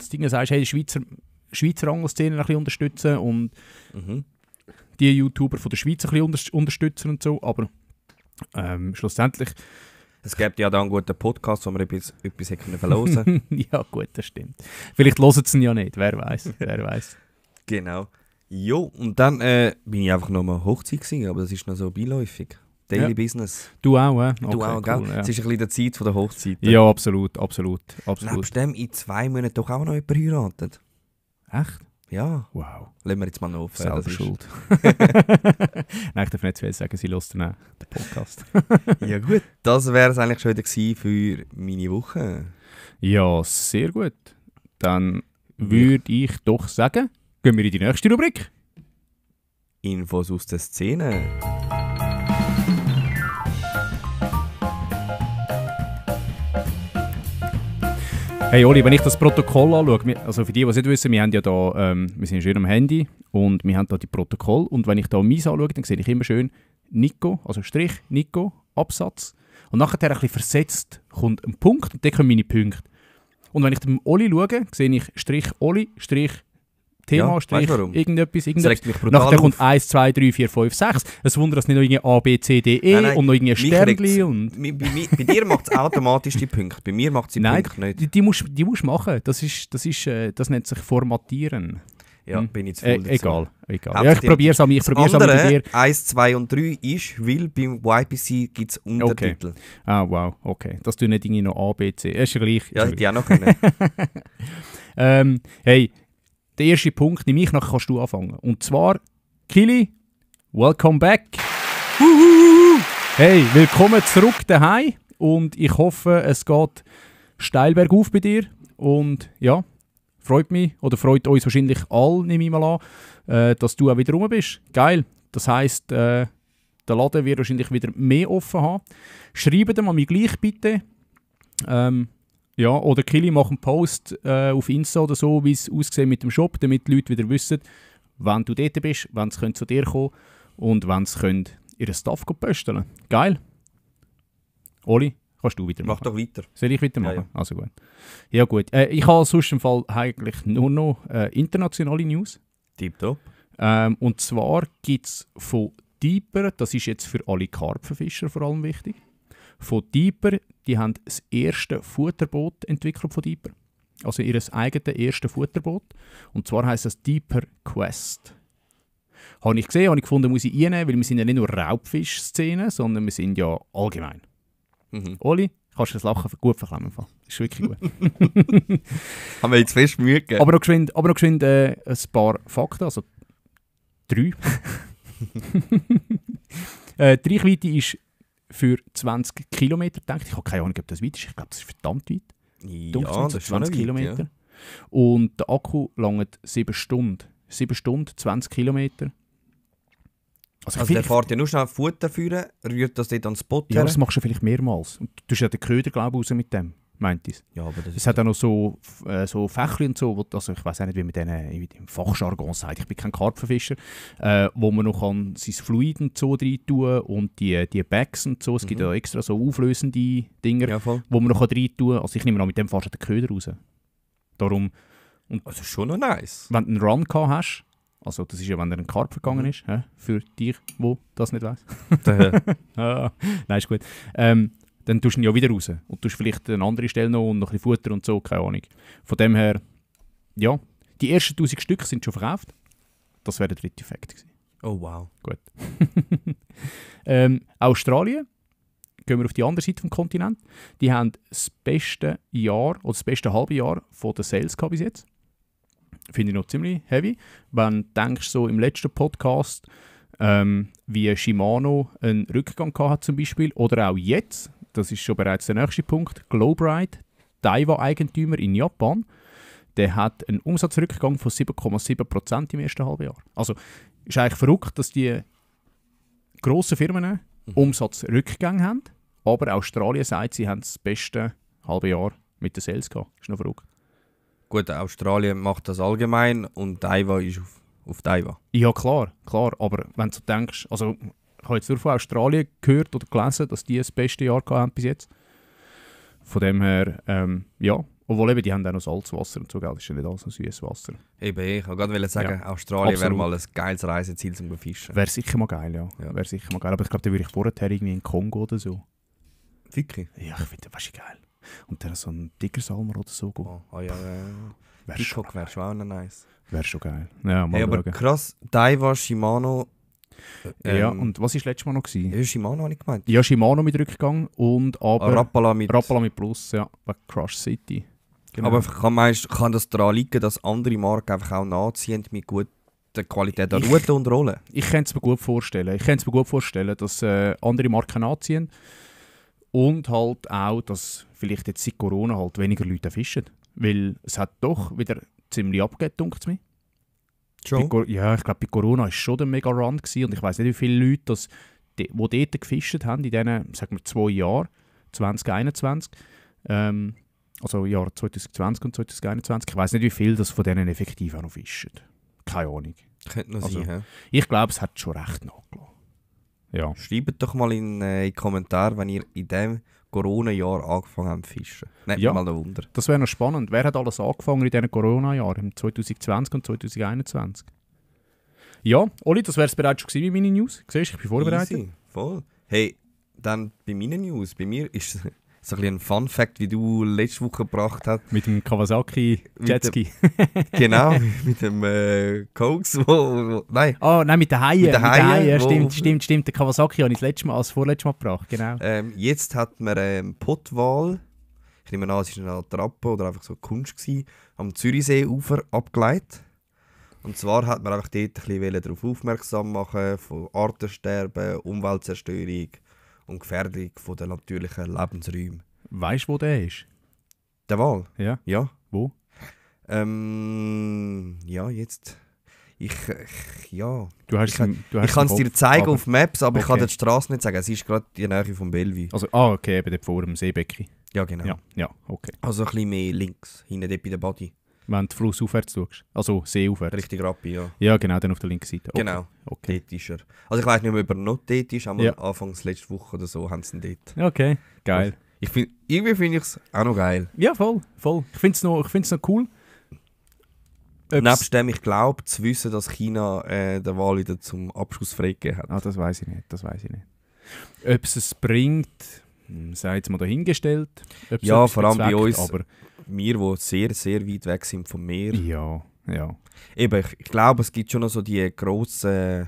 du sagst, hey, die Schweizer Angelszene ein bisschen unterstützen und die YouTuber von der Schweiz ein bisschen unterstützen und so, aber schlussendlich... Es gibt ja da einen guten Podcast, wo wir etwas hätten verlosen können. Ja gut, das stimmt. Vielleicht hören sie ihn ja nicht, wer weiß. Genau. Jo, und dann bin ich einfach noch mal Hochzeit gewesen, aber das ist noch so beiläufig. Daily Business. Du auch, okay, Du auch, gell? cool, ja. Es ist ein bisschen der Zeit von der Hochzeit. Ja, absolut. Nebst dem in 2 Monaten doch auch noch jemand heiratet. Echt? Ja. Wow. Lassen wir jetzt mal noch offen. Selber schuld. Nein, ich darf nicht zu viel sagen, sie hört den Podcast. Ja gut, das wäre es eigentlich schon wieder gewesen für meine Woche. Ja, sehr gut. Dann würde ich doch sagen, gehen wir in die nächste Rubrik. Infos aus der Szene. Hey Oli, wenn ich das Protokoll anschaue, also für die, die es nicht wissen, wir haben ja da, wir sind schön am Handy und wir haben da die Protokoll und wenn ich da meins anschaue, dann sehe ich immer schön Nico, also Strich, Nico, Absatz und nachher ein bisschen versetzt kommt ein Punkt und dann kommen meine Punkte. Und wenn ich dem Oli schaue, sehe ich Strich Oli, Strich Thema, Ja, Strich, weißt warum? irgendetwas. Das regt mich brutal Nachher kommt auf. 1, 2, 3, 4, 5, 6. Es wundert, dass nicht noch irgendwie A, B, C, D, E Nein, und noch irgendwie ein mich Sternchen. regt's. Und Bei dir macht es automatisch die Punkte, bei mir macht es die nein, Punkte nicht. die musst du machen. Das nennt sich Formatieren. Ja, bin ich zu voll dazu. Egal. Hauptsache Ja, ich probiere es an mir. Das andere, 1, 2 und 3 ist, weil beim YPC gibt es Untertitel. Okay. Ah, wow, okay. Das tue nicht irgendwie noch A, B, C. Das ist ja gleich. Ja, hätte ich auch noch können. Hey, der erste Punkt nehme ich, nachher kannst du anfangen. Und zwar, Kili, welcome back. Hey, willkommen zurück daheim. Und ich hoffe, es geht steil bergauf bei dir. Und ja, freut mich, oder freut uns wahrscheinlich alle, nehme ich mal an, dass du auch wieder rum bist. Geil. Das heisst, der Laden wird wahrscheinlich wieder mehr offen haben. Schreibt mal mir gleich bitte. Ja, oder Kili macht einen Post auf Insta oder so, wie es aussieht mit dem Shop, damit die Leute wieder wissen, wann du dort bist, wann sie zu dir kommen und wann sie ihren Stuff posten. Geil. Oli, kannst du weitermachen? Mach doch weiter. Soll ich weitermachen? Ja. Also gut. Ja gut. Ich habe sonst im Fall eigentlich nur noch internationale News. Tipptopp. Und zwar gibt es von Deeper, das ist jetzt für alle Karpfenfischer vor allem wichtig, von Deeper, die haben das erste Futterboot entwickelt von Deeper. Also ihr eigenes erstes Futterboot. Und zwar heisst das Deeper Quest. Habe ich gesehen, habe ich gefunden, muss ich reinnehmen, weil wir sind ja nicht nur Raubfisch-Szene, sondern wir sind ja allgemein. Oli, kannst du das Lachen gut verklemmen? Das ist wirklich gut. Haben wir jetzt fest Mühe gegeben? Aber noch geschwind ein paar Fakten, also 3. Die Reichweite ist für 20 Kilometer gedacht. Ich habe keine Ahnung, ob das weit ist. Ich glaube, das ist verdammt weit. Ja, das ist schon 20 Kilometer. Kilometer. Ja. Und der Akku langt 7 Stunden. 7 Stunden, 20 Kilometer. Also der fährt ja nur schnell Futter führen, rührt das dort an den Spot Ja, das machst du vielleicht mehrmals. Und du hast ja den Köder, glaube ich, raus mit dem, meint es. Ja, aber das Es hat auch noch so Fächchen und so, also ich weiß auch nicht, wie man denen im Fachjargon sagt, ich bin kein Karpfenfischer, wo man noch kann sein Fluid und so rein tun und die Bags und so, es gibt ja extra so auflösende Dinger, Ja, voll. wo man noch rein tun kann. Also ich nehme an, mit dem fährst du den Köder raus. Darum, Also schon noch nice. wenn du einen Run gehabt hast, also das ist ja, wenn er einen Karpfen gegangen ist, für dich, wo das nicht weiss. Nein, ist gut. Dann tust du ihn ja wieder raus. Und tust vielleicht eine andere Stelle noch und noch ein bisschen Futter und so, keine Ahnung. Von dem her, ja, die ersten 1000 Stück sind schon verkauft. Das wäre der dritte Effekt gewesen. Oh wow. Gut. Australien, gehen wir auf die andere Seite des Kontinents, die haben das beste Jahr oder das beste halbe Jahr von den Sales gehabt bis jetzt. Finde ich noch ziemlich heavy. Wenn du denkst, so im letzten Podcast, wie Shimano einen Rückgang gehabt hat zum Beispiel, oder auch jetzt, das ist schon bereits der nächste Punkt, Globride, Daiwa-Eigentümer in Japan, der hat einen Umsatzrückgang von 7,7% im ersten halben Jahr. Also ist eigentlich verrückt, dass die grossen Firmen Umsatzrückgänge haben, aber Australien sagt, sie haben das beste halbe Jahr mit den Sales gehabt. Ist noch verrückt. Gut, Australien macht das allgemein und Daiwa ist auf Daiwa. Ja, klar, aber wenn du denkst, also ich habe jetzt nur von Australien gehört oder gelesen, dass die das beste Jahr gehabt haben bis jetzt. Von dem her, ja, obwohl eben, die haben auch noch Salzwasser und so, gell, das ist ja nicht alles noch süßes Wasser. Eben, ich wollte gerade sagen, Ja, Australien wäre absolut. mal ein geiles Reiseziel zum Fischen. Wäre sicher mal geil, ja. Ja. Wäre sicher mal geil, aber ich glaube, da würde ich vorher irgendwie in Kongo oder so. Wirklich? Ja, ich finde, das ist geil. Und dann so ein Tigersalmer oder so gehen. Oh ja, Wäre schon, Peacock wäre schon auch noch nice. wär schon geil. Ja, mal Hey, aber schauen. krass, Daiwa, Shimano. Ja, und was war letztes Mal noch? Gewesen? Ja, Shimano habe ich gemeint. Ja, Shimano mit Rückgang und aber Rapala mit. Rapala mit Plus, ja, wegen Crush City. Genau. Aber kann das daran liegen, dass andere Marken einfach auch nachziehen mit guter Qualität an Ich- Ruten und Rollen? Ich kann es mir gut vorstellen. Dass andere Marken anziehen und halt auch, dass vielleicht jetzt seit Corona halt weniger Leute fischen. Weil es hat doch wieder ziemlich abgegeben, denkt es mir. Ja, ich glaube, bei Corona war schon ein mega Run gewesen, und ich weiß nicht, wie viele Leute, die dort gefischt haben, in diesen, sagen wir, 2 Jahren, 2021, also Jahr 2020 und 2021, ich weiß nicht, wie viele das von denen effektiv auch noch fischen. Keine Ahnung. Könnte noch Also- sein, hä? Ich glaube, es hat schon recht nachgelassen. Ja. Schreibt doch mal in die Kommentare, wenn ihr in diesem Corona-Jahr angefangen habt zu fischen. Nicht Ja. mal ein Wunder. Das wäre noch spannend. Wer hat alles angefangen in diesen Corona-Jahren, im 2020 und 2021? Ja, Oli, das wäre es bereits schon gewesen mit meinen News. Siehst du, ich bin vorbereitet. Easy, voll. Hey, dann bei meinen News. Bei mir ist so ein bisschen ein Fun-Fact, wie du letzte Woche gebracht hast. Mit dem Kawasaki Mit Jetski. Genau, mit dem Koks, nein. Oh, nein, mit den Haien. Mit den Haien, Ja, wo- stimmt. Der Kawasaki habe ich das vorletztes Mal gebracht, genau. Jetzt hat man Pottwal, ich nehme an, es war eine Attrappe oder einfach so Kunst gewesen, am Zürichseeufer abgeleitet. Und zwar hat man einfach dort ein bisschen darauf aufmerksam machen, von Artensterben, Umweltzerstörung und Gefährdung von den natürlichen Lebensräumen. Weißt du, wo der ist? Der Wal? Ja. Ja. Wo? Ja, jetzt. Ja. Du hast Ich ihn- du hast Ich kann es ihn dir im Kopf, zeigen aber- auf Maps, aber ich kann Okay. dir die Straße nicht sagen. Es ist gerade in der Nähe von Bellevue. Also, okay, eben dort vor dem Seebecken. Ja, genau. Ja, okay. Also ein bisschen mehr links, hinten dort bei der Body. Wenn du flussaufwärts schaust. Also seeaufwärts. Richtig Rappi, ja. Ja, genau, dann auf der linken Seite. Okay. Genau, Okay. dort ist er. Also ich weiß nicht mehr, ob er noch dort ist, aber Ja. anfangs letzte Woche oder so haben sie ihn dort. Okay, geil. Irgendwie finde ich es auch noch geil. Ja, voll. Ich finde es noch cool. Nebst dem, ich glaube, zu wissen, dass China den Wal wieder zum Abschuss freigegeben hat. Das weiß ich nicht. Ob es bringt, sei jetzt mal dahingestellt. Ob es Ja, etwas vor allem bei bezweckt, uns. Aber Wir, die sehr, sehr weit weg sind vom Meer. ja. Eben, ich glaube, es gibt schon noch so die grossen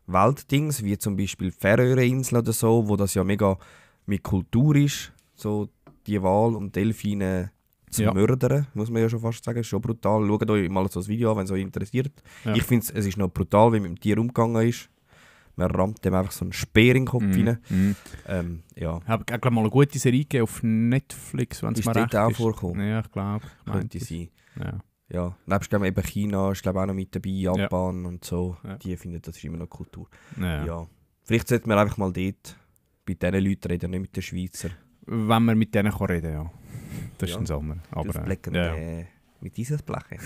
Weltdings, wie zum Beispiel die Färöerinseln oder so, wo das ja mega mit Kultur ist, so die Wal und Delfine zu Ja. mördern, muss man ja schon fast sagen. Ist schon brutal. Schaut euch mal so das Video an, wenn es euch interessiert. Ja. Ich finde, es ist noch brutal, wie mit dem Tier umgegangen ist. Man rammt dem einfach so einen Speer in den Kopf rein. Ja, Ich habe glaub, mal eine gute Serie gegeben auf Netflix, wenn es ist mir dort recht auch ist. vorgekommen. Ja, ich glaube. Könnte sein. Ja. Ja, nebst dem eben China ist glaube auch noch mit dabei, Japan und so. Ja. Die finden, das ist immer noch Kultur. Ja. Ja. Vielleicht sollten wir einfach mal dort bei diesen Leuten reden, nicht mit den Schweizer. Wenn man mit denen kann reden kann, ja. Das Ja. ist ein Sommer. Aber, Aufblecken ja. mit dieses Blechen.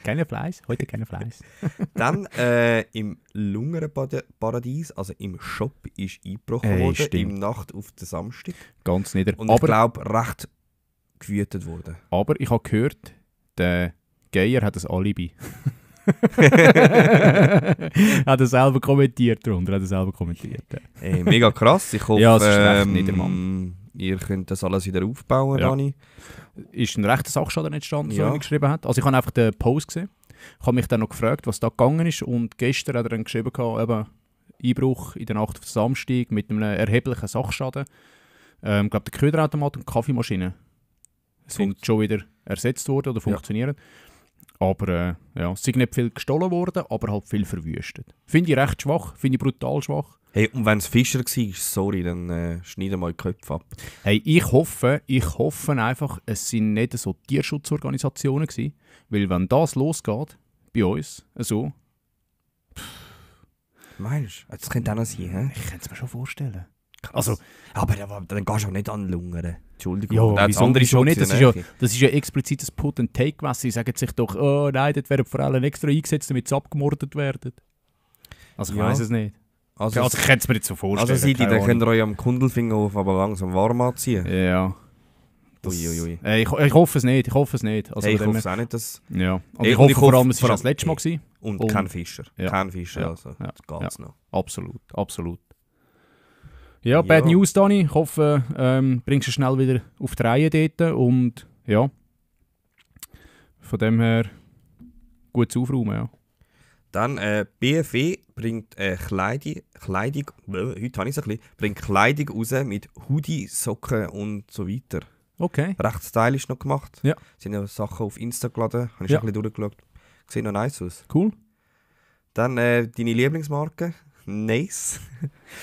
Keine Fleisch, heute keine Fleisch. Dann im Lungenparadies, also im Shop, ist eingebrochen Ey, worden, stimmt. im Nacht auf den Samstag. Ganz nieder. Und ich glaube, recht gewütet worden. Aber ich habe gehört, der Geier hat ein Alibi. Hat er selber kommentiert darunter. Ja. Mega krass. Ich hoffe, Ja, es ist recht nieder, ihr könnt das alles wieder aufbauen, Ja. Dani. Ist ein rechter Sachschaden entstanden, so Ja. wie er geschrieben hat. Also ich habe einfach den Post gesehen. Ich habe mich dann noch gefragt, was da gegangen ist und gestern hat er dann geschrieben, eben Einbruch in der Nacht auf Samstag mit einem erheblichen Sachschaden. Ich glaube, der Köderautomat und die Kaffeemaschine sind schon wieder ersetzt worden oder funktionieren. Aber es ist nicht viel gestohlen worden, aber halt viel verwüstet. Finde ich recht schwach, finde ich brutal schwach. Hey, und wenn es Fischer war, sorry, dann schneiden wir die Köpfe ab. Hey, ich hoffe einfach, es sind nicht so Tierschutzorganisationen gewesen, weil wenn das losgeht, bei uns, so... Meinst du? Das könnte auch noch sein, hä? Ich kann es mir schon vorstellen. Also, aber dann gehst du auch nicht anlungern. Entschuldigung. Ja, das andere wieso schon nicht? Das gewesen, ist ja explizit das Put-and-Take gewesen. Sie sagen sich doch, oh nein, dort werden vor allem extra eingesetzt, damit sie abgemordet werden. Also ich weiss es nicht. Also ich kann es mir jetzt so vorstellen. Also seid ihr, dann könnt ihr euch am Kundelfinger auf, aber langsam warm anziehen. Ja. Uiuiui. Ich hoffe es nicht, Also Hey, ich hoffe es auch nicht, dass... Ja. Und Hey, ich hoffe vor allem, es vor war allem- das letzte Mal gewesen. Und kein Fischer. Ja. Kein Fischer, Ja. also. Ja. Das geht's noch. Absolut. Ja, Bad News, Dani. Ich hoffe, bringst du schnell wieder auf die Reihe dort. Und ja, von dem her gut zu aufräumen, ja. Dann BFW bringt Kleidung, heute habe ich es ein bisschen, bringt Kleidung raus mit Hoodie, Socken und so weiter. Okay. Recht stylisch noch gemacht. Ja. Sind ja Sachen auf Insta geladen, habe ich Ja. schon ein bisschen durchgeschaut. Sieht noch nice aus. Cool. Dann deine Lieblingsmarke, Nice.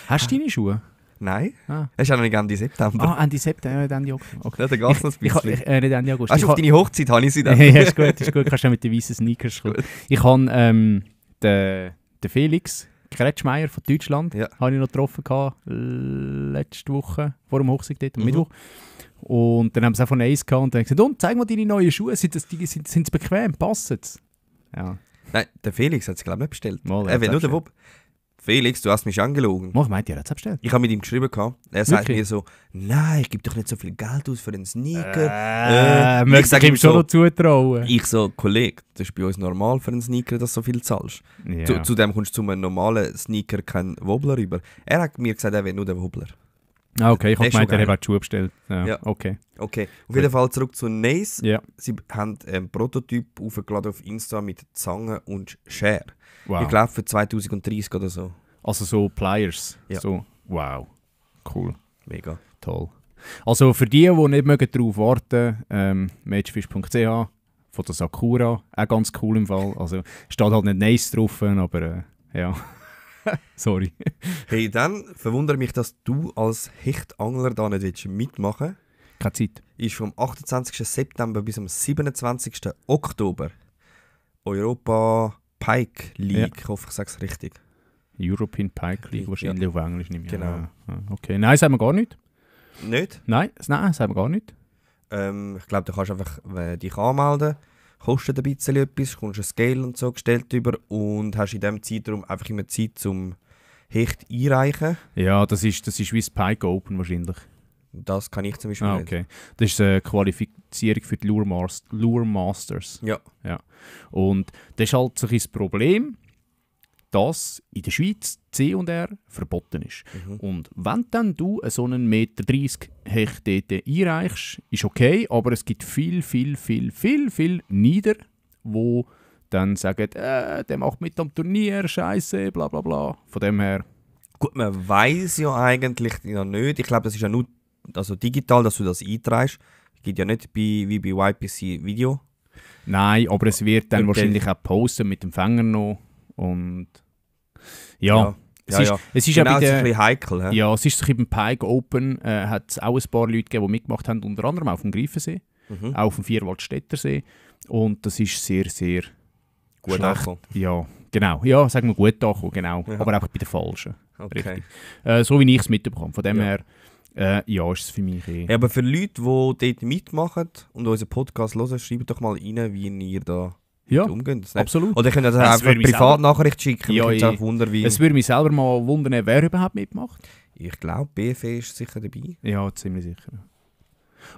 Hast du deine Schuhe? Nein, Ah. es ist auch noch nicht Ende September. Ende September, Ende August. Okay. Ja, dann geht es noch ein bisschen. Nicht Ende August. Weißt du, auf deine Hochzeit habe ich sie dann. Ja, ist gut. Kannst du mit den weißen Sneakers kommen. Ich habe den Felix Kretschmeier von Deutschland habe ich noch getroffen letzte Woche, vor dem Hochzeit dort, am Mittwoch. Und dann haben sie auch von Ace gehabt und dann gesagt, und zeig mal deine neuen Schuhe, sind sie bequem, passen sie? Ja. Nein, der Felix hat es glaube ich nicht bestellt. Mal, Er will nur der Wupp. Felix, du hast mich angelogen. Ich meinte, er hat es bestellt. Ich habe mit ihm geschrieben, er sagt Wirklich? mir so, nein, ich gebe doch nicht so viel Geld aus für einen Sneaker. Ich Möchtest sag du ihm ihm schon so- noch zutrauen? Ich so, Kollege, das ist bei uns normal für einen Sneaker, dass du so viel zahlst. Ja. Zudem kommst du zu einem normalen Sneaker keinen Wobbler rüber. Er hat mir gesagt, er will nur den Wobbler. Ah, okay, ich habe Der ist schon gemeint, er geil. hat die Schuhe bestellt. Ja. Ja. Okay. Okay, auf jeden Fall zurück zu Nace. Ja. Sie haben einen Prototyp aufgeladen auf Insta mit Zange und Schere. Wow. Ich glaube für 2030 oder so. Also so Pliers. Ja. So, wow. Cool. Mega. Toll. Also für die nicht mögen darauf warten, matchfish.ch von der Sakura, auch ganz cool im Fall. Also steht halt nicht nice drauf, aber ja. Sorry. Hey, dann verwundere mich, dass du als Hechtangler da nicht willst mitmachen willst. Keine Zeit. Ist vom 28. September bis am 27. Oktober Europa Pike League. Ich hoffe, ich sage es richtig. European Pike League, wahrscheinlich auf Englisch nicht mehr. Genau. Ja. Okay. Nein, sagen wir gar nicht. Nicht? Nein, sagen wir gar nicht. Ich glaube, du kannst einfach dich anmelden. Kostet ein bisschen etwas, kommst ein Scale und so gestellt über und hast in diesem Zeitraum einfach immer Zeit zum Hecht einreichen. Ja, das ist wie das Pike Open wahrscheinlich. Das kann ich zum Beispiel Ah, nicht. okay. Das ist eine Qualifizierung für die Lure Masters. Ja. Und das ist halt so ein bisschen das Problem, dass in der Schweiz C&R verboten ist. Und wenn dann du so einen 1,30 Meter Hecht dort einreichst, ist okay, aber es gibt viel Nieder, die dann sagen, der macht mit am Turnier, Scheiße, bla bla bla. Von dem her. Gut, man weiß ja eigentlich noch nicht. Ich glaube, das ist ja nur also digital, dass du das einträgst. Es gibt ja nicht wie bei YPC Video. Nein, aber es wird dann Und wahrscheinlich auch posten mit dem Fänger noch. Und ja. Es ist Genau, ja es ist bei ein der, bisschen heikel. He? ja, es ist so beim Pike Open hat es auch ein paar Leute gegeben, die mitgemacht haben, unter anderem auf dem Greifensee, auch auf dem Vierwaldstättersee. Und das ist sehr, sehr Gut schlecht. angekommen. Ja, genau. Ja, sagen wir gut angekommen, genau. Ja. Aber einfach bei den Falschen. Okay. Richtig. So wie ich es mitbekomme. Von dem Ja. her, ja, ist es für mich Ja, aber für Leute, die dort mitmachen und unseren Podcast hören, schreibt doch mal rein, wie ihr da ja, umgeht. absolut. Oder ihr könnt also Das einfach würde eine mich Privatnachricht schicken. Ja, Ich würde wundern, wie... Es würde mich selber mal wundern, wer überhaupt mitmacht. Ich glaube, BFE ist sicher dabei. Ja, ziemlich sicher.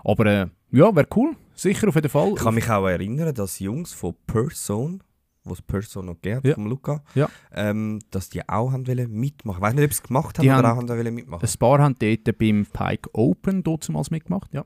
Aber ja, wäre cool. Sicher auf jeden Fall. Ich kann mich auch erinnern, dass Jungs von Person, wo es Person noch gibt, Ja. vom Luca, Ja. dass die auch haben wollen mitmachen. Ich weiß nicht, ob sie es gemacht haben Die oder haben- auch haben wollen mitmachen. Ein paar haben dort beim Pike Open damals mitgemacht. Ja,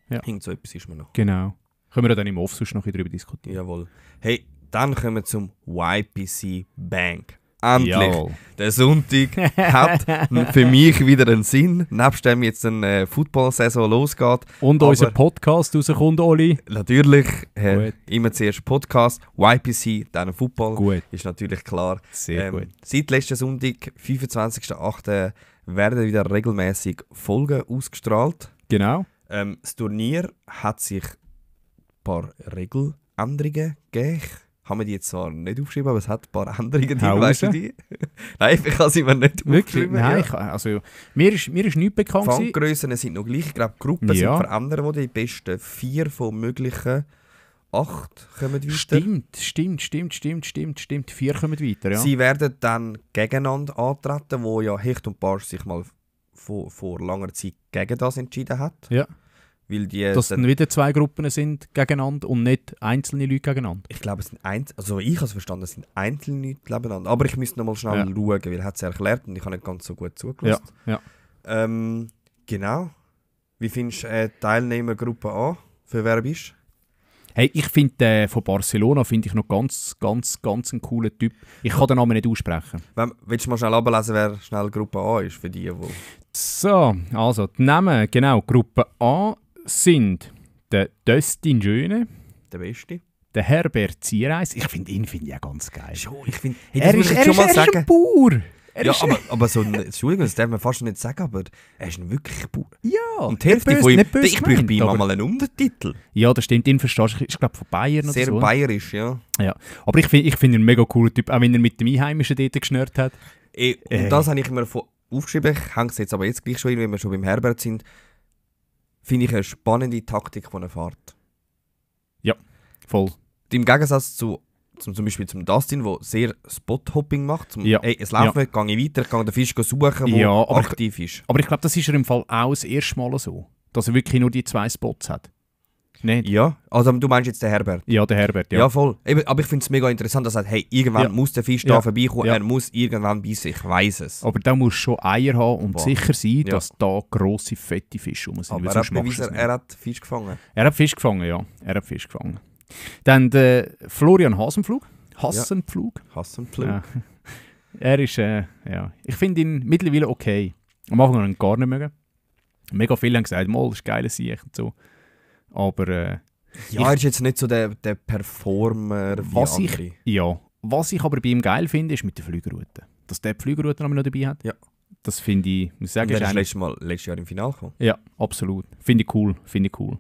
Irgend so etwas ist mir noch. genau. Können wir dann im Off sonst noch ein bisschen darüber diskutieren. Jawohl. Hey, dann kommen wir zum YPC Bank. Endlich! Jawohl. Der Sonntag hat für mich wieder einen Sinn, nebst dem jetzt eine Football-Saison losgeht. Und Aber unser Podcast rauskommt, Oli. natürlich, Gut. immer zuerst Podcast, YPC, dann Football, Gut. ist natürlich klar. Sehr gut. Seit letzten Sonntag, 25.08., werden wieder regelmäßig Folgen ausgestrahlt. Genau. Das Turnier hat sich ein paar Regeländerungen gegeben. Haben wir die jetzt zwar nicht aufgeschrieben, aber es hat ein paar Änderungen drin, Hau weißt du raus. die? Nein, ich habe sie mir nicht Wirklich? aufgeschrieben. Nein, ja. also mir ist nichts bekannt gewesen. Fanggrössen sind noch gleich. Ich glaube, die Gruppen Ja. sind verändert worden. Die besten 4 von möglichen 8 kommen weiter. Stimmt. 4 kommen weiter, ja. Sie werden dann gegeneinander antreten, wo ja Hecht und Barsch sich mal vor langer Zeit gegen das entschieden hat. Ja. Weil die Dass dann wieder 2 Gruppen sind gegeneinander und nicht einzelne Leute gegeneinander. ich glaube, es sind also ich habe es verstanden, es sind einzelne Leute nebeneinander. Aber ich müsste noch mal schnell Ja. schauen, weil er hat es erklärt und ich habe nicht ganz so gut zugelassen. Ja. Genau. Wie findest du Teilnehmergruppe A? Für wer bist Hey, ich finde den von Barcelona finde ich noch ganz ein cooler Typ. Ich kann den Namen nicht aussprechen. Willst du mal schnell ablesen, wer schnell Gruppe A ist für die? So, also die Namen, genau. Gruppe A sind der Dustin Schöne, Der Beste? der Herbert Ziereis. Ich finde ihn auch ganz geil. Schon, ich finde, hey, Er ist ein Bauer. Ja, aber so ein, Entschuldigung, das darf man fast nicht sagen, aber er ist ein wirklicher Bauer. Ja, Und die Hälfte nicht von ihm, nicht böse ich bräuchte bei ihm gemeint, mal einen Untertitel. Ja, das stimmt, ihn verstehst du. Ich glaube von Bayern oder Sehr so. bayerisch, ja. Ja. Aber ich find ihn ein mega cooler Typ, auch wenn er mit dem Einheimischen dort geschnürt hat. Und das habe ich mir aufgeschrieben, ich hänge es jetzt aber jetzt gleich schon hin, wenn wir schon beim Herbert sind, finde ich eine spannende Taktik von einer Fahrt. Voll. Im Gegensatz zum Beispiel zum Dustin, der sehr Spot-Hopping macht. Ja. Hey, es läuft nicht, gehe ich weiter, gehe den Fisch suchen, der Ja, aber- aktiv ist. Aber ich glaube, das ist er im Fall auch das erste Mal so. Dass er wirklich nur die 2 Spots hat. Nicht? Ja, also du meinst jetzt den Herbert? Ja, der Herbert, Ja, ja. voll. Eben, aber ich finde es mega interessant, dass er sagt, hey, irgendwann Ja. muss der Fisch Ja. da vorbeikommen, Ja. er muss irgendwann beißen, ich weiss es. Aber da musst du schon Eier haben und Boah. sicher sein, Ja. dass da grosse, fette Fische rum sind. Aber weil er sonst hat machst du bewiesen, es nicht. er hat Fisch gefangen. Er hat Fisch gefangen, ja. Er hat Fisch gefangen. Dann der Florian Hassenpflug. Hassenpflug. Ja. Er ist, ja. Ich finde ihn mittlerweile okay. Am Anfang habe ich ihn gar nicht mögen. Mega viele haben gesagt, mal, das ist geil Sieg und so. Aber, Ja, er ist jetzt nicht so der Performer wie Was andere. was ich aber bei ihm geil finde, ist mit der Flügerroute. Dass der die Flügerroute noch dabei hat. Ja. Das finde ich, muss ich sagen, Und er ist ist eigentlich- letztes Jahr im Finale gekommen. Ja, absolut. Finde ich cool.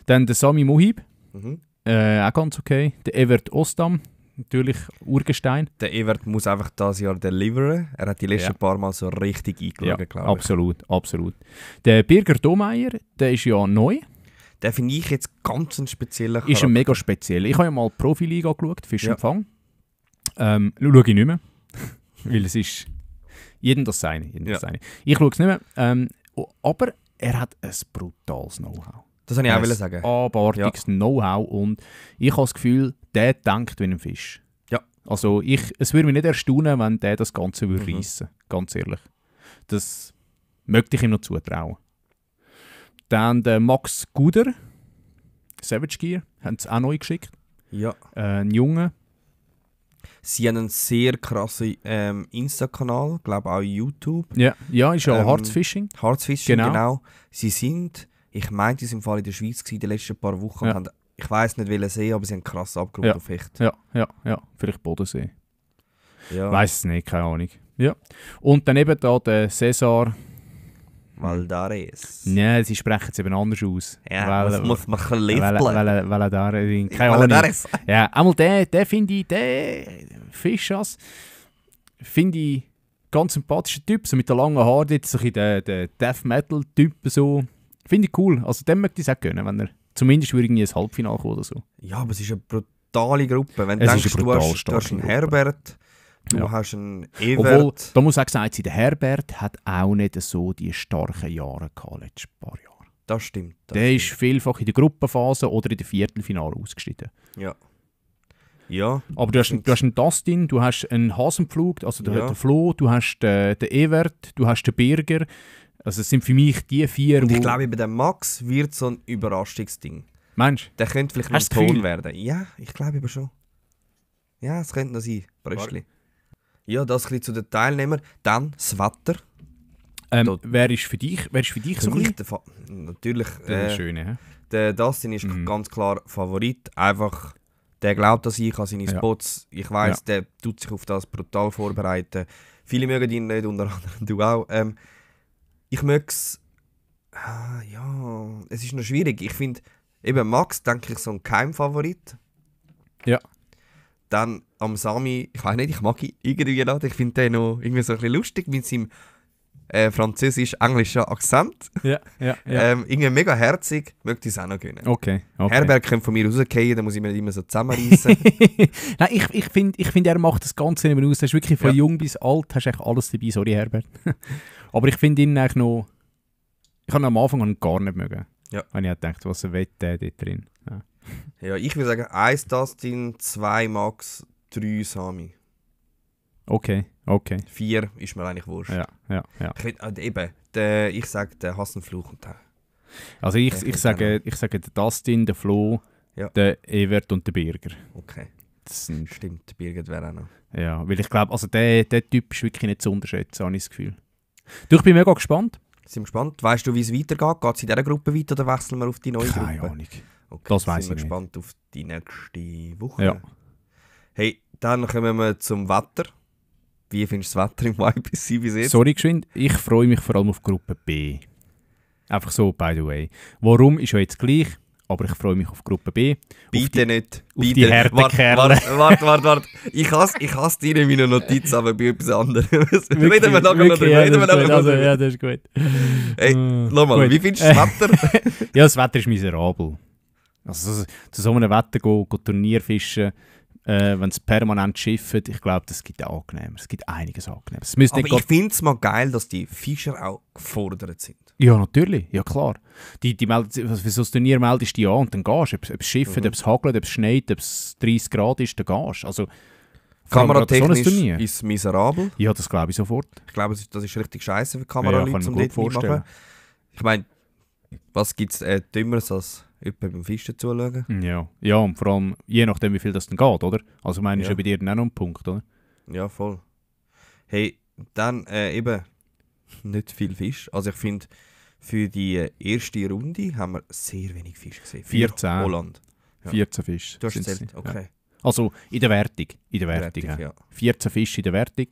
Dann der Sami Muhib. Mhm. Auch ganz okay. Der Evert Ostam, natürlich Urgestein. Der Evert muss einfach dieses Jahr deliveren. Er hat die letzten Ja. paar Mal so richtig Ja, eingeschaut, glaube ich. absolut. Der Birger Domeyer, der ist ja neu. Den finde ich jetzt ganz einen speziellen Ist Charakter. ein mega speziell. Ich habe ja mal die Profiliga geschaut, Fisch Ja. und Fang. Schaue ich nicht mehr. Weil es ist jedem das Seine. Ja. Ich schaue es nicht mehr. Aber er hat ein brutales Know-how. Das wollte ich auch Ein sagen. abartiges Know-how. Und ich habe das Gefühl, der denkt wie ein Fisch. Ja. Also es würde mich nicht erstaunen, wenn der das Ganze würde Mhm. reissen. Ganz ehrlich. Das möchte ich ihm noch zutrauen. Dann der Max Guder, Savage Gear, haben sie auch neu geschickt. Ja. Ein Junge. Sie haben einen sehr krassen Insta-Kanal, glaube auch YouTube. Ja, ist ja Ähm, Harzfishing. Harzfishing, Genau. genau. Sie sind, ich meinte, sie sind im Fall in der Schweiz gewesen, die letzten paar Wochen. Ja. Und haben, ich weiss nicht, welchen See, aber sie haben krass abgerufen Ja. auf Hecht. Ja. Vielleicht Bodensee. Ja. Weiß es nicht, keine Ahnung. Ja. Und dann eben da der Cesar. Valdares. Nein, sie sprechen es eben anders aus. Ja, das muss man ein bisschen Valadares. Keine Ahnung. Valadares. Ja, einmal der finde ich, der Fischers, finde ich ganz sympathischer Typ, so mit den langen Haaren, jetzt so ein bisschen der Death Metal Typ so. Finde ich cool. Also dem möchte ich es auch gönnen, wenn er zumindest würde irgendwie ins Halbfinale kommen oder so. Ja, aber es ist eine brutale Gruppe. Wenn du Es ist denkst, eine du brutal hast einen starke Herbert, du Ja. hast einen Obwohl, Evert. da muss auch gesagt sein, der Herbert hat auch nicht so die starken Jahre gehabt, letztes paar Jahre. Das stimmt. Das Der ist stimmt. vielfach in der Gruppenphase oder in der Viertelfinale ausgestiegen. Ja. Ja. Aber du hast einen Dustin, du hast einen Hasenpflug, also Ja. den Flo, du hast den Evert, du hast den Birger. Also es sind für mich die 4, Und ich wo... glaube, bei dem Max wird so ein Überraschungsding. Mensch, Der könnte vielleicht Hast ein du das Ton Gefühl? werden. Ja, ich glaube aber schon. Ja, es könnte noch sein. Bröstli. Ja, das ein bisschen zu den Teilnehmern. Dann das Wetter. Wer ist für dich so ein bisschen? Natürlich. Der Schöne, hä? Der Dustin ist ganz klar Favorit. Einfach, der glaubt an sich, an seine Spots. Ich weiss, der tut sich auf das brutal vorbereiten. Viele mögen ihn nicht, unter anderem du auch. Ich möge es. Ja, es ist noch schwierig. Ich finde, eben Max, denke ich, so ein Geheimfavorit. Ja. Dann am Sami, ich weiß nicht, ich mag ihn irgendwie noch. Ich finde den noch irgendwie so ein bisschen lustig mit seinem französisch-englischen Akzent. Ja. Irgendwie mega herzig, möchte ich es auch noch gönnen. Okay. Herbert könnte von mir rausgehen, dann muss ich mir nicht immer so zusammenreißen. Nein, ich find, er macht das Ganze nicht mehr aus. Er ist wirklich von jung bis alt, hast eigentlich alles dabei. Sorry, Herbert. Aber ich finde ihn eigentlich noch... Ich habe ihn am Anfang gar nicht mögen. Ja. Wenn ich gedacht, was er will, dort drin. Ja, ich würde sagen, 1 Dustin, 2 Max, 3 Sami. Okay. 4 ist mir eigentlich wurscht. Ja. Ich sage, der Hassenfluch und der. Also ich sage der Dustin, der Flo, der Evert und der Birger. Okay. Stimmt, der Birger wäre auch noch. Ja, weil ich glaube, also der Typ ist wirklich nicht zu unterschätzen, habe ich das Gefühl. Du, ich bin mega gespannt. Sind wir gespannt. Weißt du, wie es weitergeht? Geht es in dieser Gruppe weiter oder wechseln wir auf die neue Gruppe? Keine Ahnung. Okay, das weiss ich nicht. Sind wir gespannt auf die nächste Woche. Ja. Hey, dann kommen wir zum Wetter. Wie findest du das Wetter im YPC bis jetzt? Sorry, geschwind. Ich freue mich vor allem auf Gruppe B. Einfach so, by the way. Warum ist ja jetzt gleich, aber ich freue mich auf Gruppe B. Bitte nicht. Auf die Härtekerle. Warte. Ich hasse dir in meiner Notiz, aber bei etwas anderem. Reden wir nachher noch drüber. Ja, das ist gut. Hey, nochmal, wie findest du das Wetter? Ja, das Wetter ist miserabel. Also zu so einem Wetter go Turnier fischen, wenn es permanent schifft, ich glaube, das gibt angenehmer. Es gibt einiges angenehmer. Aber ich finde es mal geil, dass die Fischer auch gefordert sind. Ja, natürlich. Ja, klar. Die für so ein Turnier meldest du dich an und dann gehst du. Ob es schifft, ob es hagelt, ob es schneit, ob es 30 Grad ist, dann gehst du. Also, kameratechnisch ist es miserabel. Ja, das glaube ich sofort. Ich glaube, das ist richtig scheiße für Kameraleute, um dort mitmachen. Ich meine, was gibt es Dümmeres als jemand beim Fischen zuschauen? Ja, und vor allem je nachdem, wie viel das dann geht, oder? Also, meinst du, bei dir dann auch noch ein Punkt, oder? Ja, voll. Hey, dann eben nicht viel Fisch. Also ich finde, für die erste Runde haben wir sehr wenig Fisch gesehen. 14. Holland. Ja. 14 Fische. Du hast gezählt, okay. Ja. Also in der Wertung. Ja. 14 Fische in der Wertung.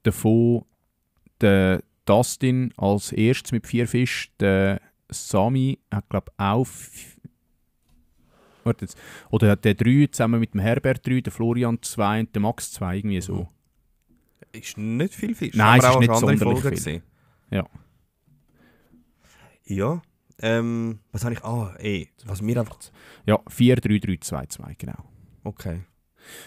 Davon der Dustin als erstes mit 4 Fischen. Der Sami hat, glaube ich, auch... Warte jetzt. Oder der 3 zusammen mit dem Herbert 3, der Florian 2 und der Max 2, irgendwie so. Ist nicht viel Fisch. Nein, es ist nicht sonderlich viel. Gesehen. Ja. Ja. Was habe ich... was mir einfach... Ja, 4, 3, 3, 2, 2, genau. Okay.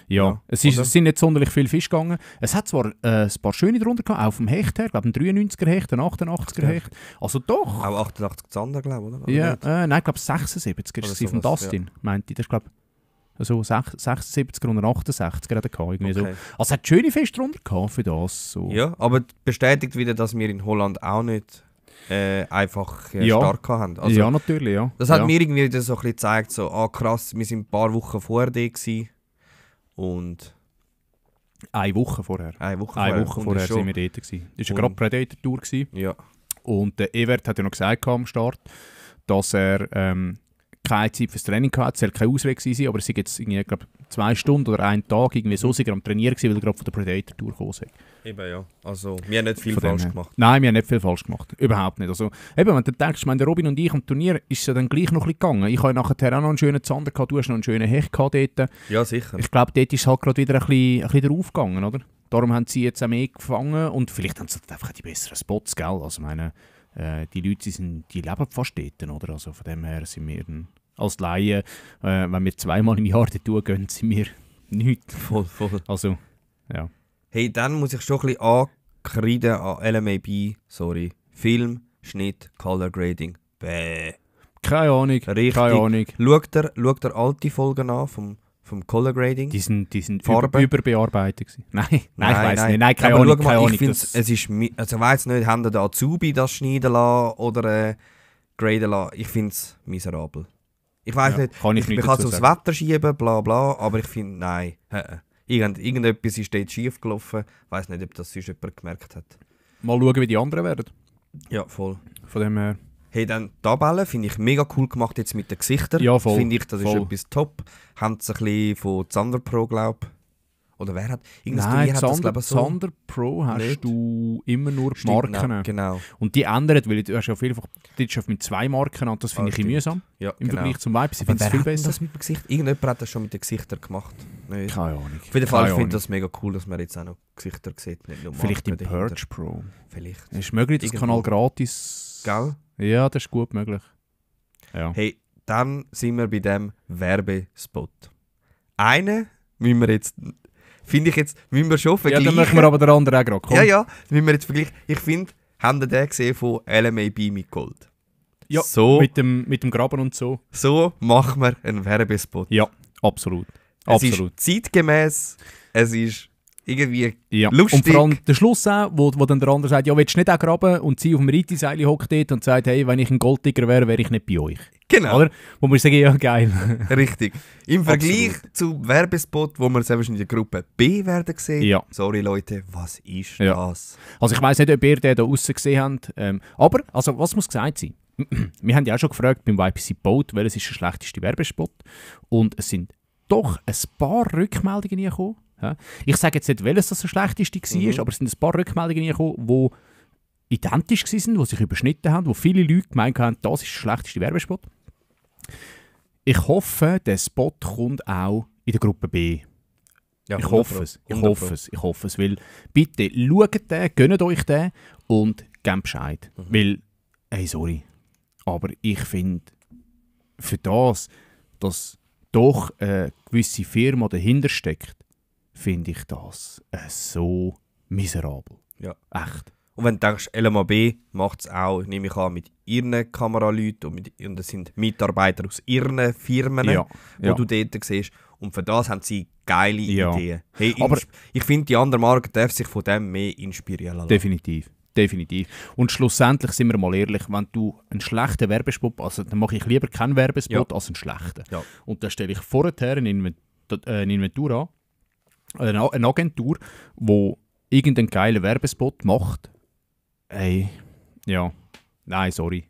Ja, es sind nicht sonderlich viele Fische gegangen. Es hat zwar ein paar schöne drunter gehabt, auch vom Hecht her, ich glaube ein 93er Hecht, ein 88er Hecht. Also doch. Auch 88 Zander, glaube ich, oder? Ja, nein, ich glaube 76er ist es von Dustin, meinte ich. Das ist, glaube so 76er und 68er hat er gehabt, irgendwie so. Also es hat schöne Fische drunter gehabt für das. So. Ja, aber bestätigt wieder, dass wir in Holland auch nicht einfach stark haben. Also, ja, natürlich, ja. Das hat mir irgendwie so ein bisschen gezeigt, so, krass, wir sind ein paar Wochen vorher da gewesen. Und... Eine Woche vorher. Eine Woche vorher sind wir dort gewesen. Das war gerade Predator-Tour. Ja. Und der Evert hat ja noch gesagt am Start, dass er keine Zeit fürs Training hatte. Es soll kein Ausweg sein, aber es war jetzt irgendwie, glaube 2 Stunden oder einen Tag irgendwie so sicher am Trainieren gewesen, weil er gerade von der Predator-Tour gekommen ist. Eben, ja. Also, wir haben nicht viel falsch gemacht. Nein, wir haben nicht viel falsch gemacht. Überhaupt nicht. Also, eben, wenn du denkst, der Robin und ich am Turnier ist es ja dann gleich noch ein bisschen gegangen. Ich habe nachher auch noch einen schönen Zander gehabt, du hast noch einen schönen Hecht gehabt dort. Ja, sicher. Ich glaube, dort ist es halt gerade wieder ein bisschen drauf gegangen, oder? Darum haben sie jetzt auch mehr gefangen und vielleicht haben sie einfach die besseren Spots, gell? Also, meine, die Leute die leben fast dort, oder? Also, von dem her sind wir als Laien, wenn wir 2-mal im Jahr dort gehen, sind wir nichts. Voll. Also, ja. Hey, dann muss ich schon ein bisschen ankreiden an LMAB, sorry. Film, Schnitt, Color Grading, bäh. Keine Ahnung, richtig. Keine Ahnung. Schaut ihr alte Folgen an vom Color Grading? Die sind überbearbeitet gewesen. Nein, ich weiss nicht. Nein, keine aber Ahnung. Keine Ahnung, ich finde, es ist, also ich weiss nicht, haben der Azubi das schneiden lassen oder graden lassen? Ich finde es miserabel. Ich weiß nicht, kann ich man nicht kann es dazu aufs sagen. Wetter schieben, bla bla, aber ich finde, nein. Irgendetwas ist dort schief gelaufen. Ich weiß nicht, ob das sonst jemand gemerkt hat. Mal schauen, wie die anderen werden. Ja, voll. Von dem her. Hey, dann die Tabelle finde ich mega cool gemacht jetzt mit den Gesichtern. Ja, voll. Finde ich, das Voll. ist etwas top. Haben sie ein bisschen von Zander Pro, glaube ich. Oder wer hat? Irgendein Nein, Turnier hat das, glaube ich, so. Zander Pro hast Nicht. du immer nur die Stimmt, Marken. nein, genau. Und die ändern, weil du hast ja vielfach mit 2 Marken und das finde ich stimmt. mühsam. Ja, Im genau. Vergleich zum Vibe. Ich Aber finde es wer viel hat denn besser. das mit dem Gesicht? Irgendjemand hat das schon mit den Gesichtern gemacht. Nicht. Keine Ahnung. Auf jeden Fall Keine finde ich Ahnung. das mega cool, dass man jetzt auch noch Gesichter sieht. Nicht nur Vielleicht im Marken dahinter. Purge Pro. Vielleicht. Es ist möglich, das Irgendwo. Kanal gratis. Gell? Ja, das ist gut möglich. Ja. Hey, dann sind wir bei dem Werbespot. Einen müssen wir jetzt, finde ich jetzt, müssen wir schon Ja, vergleichen. dann machen wir aber den anderen auch gerade. Komm. Ja, müssen wir jetzt vergleichen. Ich finde, haben wir den gesehen von LMAB mit Gold? Ja, So, mit dem Graben und so. so machen wir einen Werbespot. Ja, absolut. Es Absolut. ist zeitgemäß, es ist irgendwie Ja. lustig. Und vor allem der Schluss auch, wo dann der andere sagt, ja, willst du nicht auch graben? Und sie auf dem Reitiseil hockt dort und sagt, hey, wenn ich ein Golddigger wäre, wäre ich nicht bei euch. Genau, Oder? Wo man sagen, ja, geil. richtig. Im Vergleich Absolut. zum Werbespot, wo wir sehr wahrscheinlich in der Gruppe B werden sehen. Ja. Sorry Leute, was ist Ja. das? Also ich weiss nicht, ob ihr den da aussen gesehen habt. Aber, also, was muss gesagt sein? Wir haben ja auch schon gefragt beim YPC Boat, welches ist der schlechteste Werbespot. Und es sind doch ein paar Rückmeldungen gekommen. Ja. Ich sage jetzt nicht, welches das der schlechteste war, aber es sind ein paar Rückmeldungen gekommen, die identisch waren, die sich überschnitten haben, wo viele Leute gemeint haben, das ist der schlechteste Werbespot. Ich hoffe, der Spot kommt auch in der Gruppe B. Ja, Ich hoffe es. Ich hoffe es. Weil bitte schaut den, gönnt euch den und gebt Bescheid. Weil, hey, sorry. Aber ich finde, für das, dass doch eine gewisse Firma dahinter steckt, finde ich das so miserabel. Ja. Echt. Und wenn du denkst, LMAB macht es auch, nehme ich an, mit ihren Kameraleuten und das sind Mitarbeiter aus ihren Firmen, Ja, die ja. du dort siehst. Und für das haben sie geile Ja. Ideen. Hey, Aber- ich finde, die andere Marke darf sich von dem mehr inspirieren lassen. Definitiv. Definitiv. Und schlussendlich sind wir mal ehrlich, wenn du einen schlechten Werbespot, also dann mache ich lieber keinen Werbespot Ja. als einen schlechten. Ja. Und dann stelle ich vorher eine Inventur an, eine Agentur, die irgendeinen geilen Werbespot macht. Ey, ja, nein, sorry.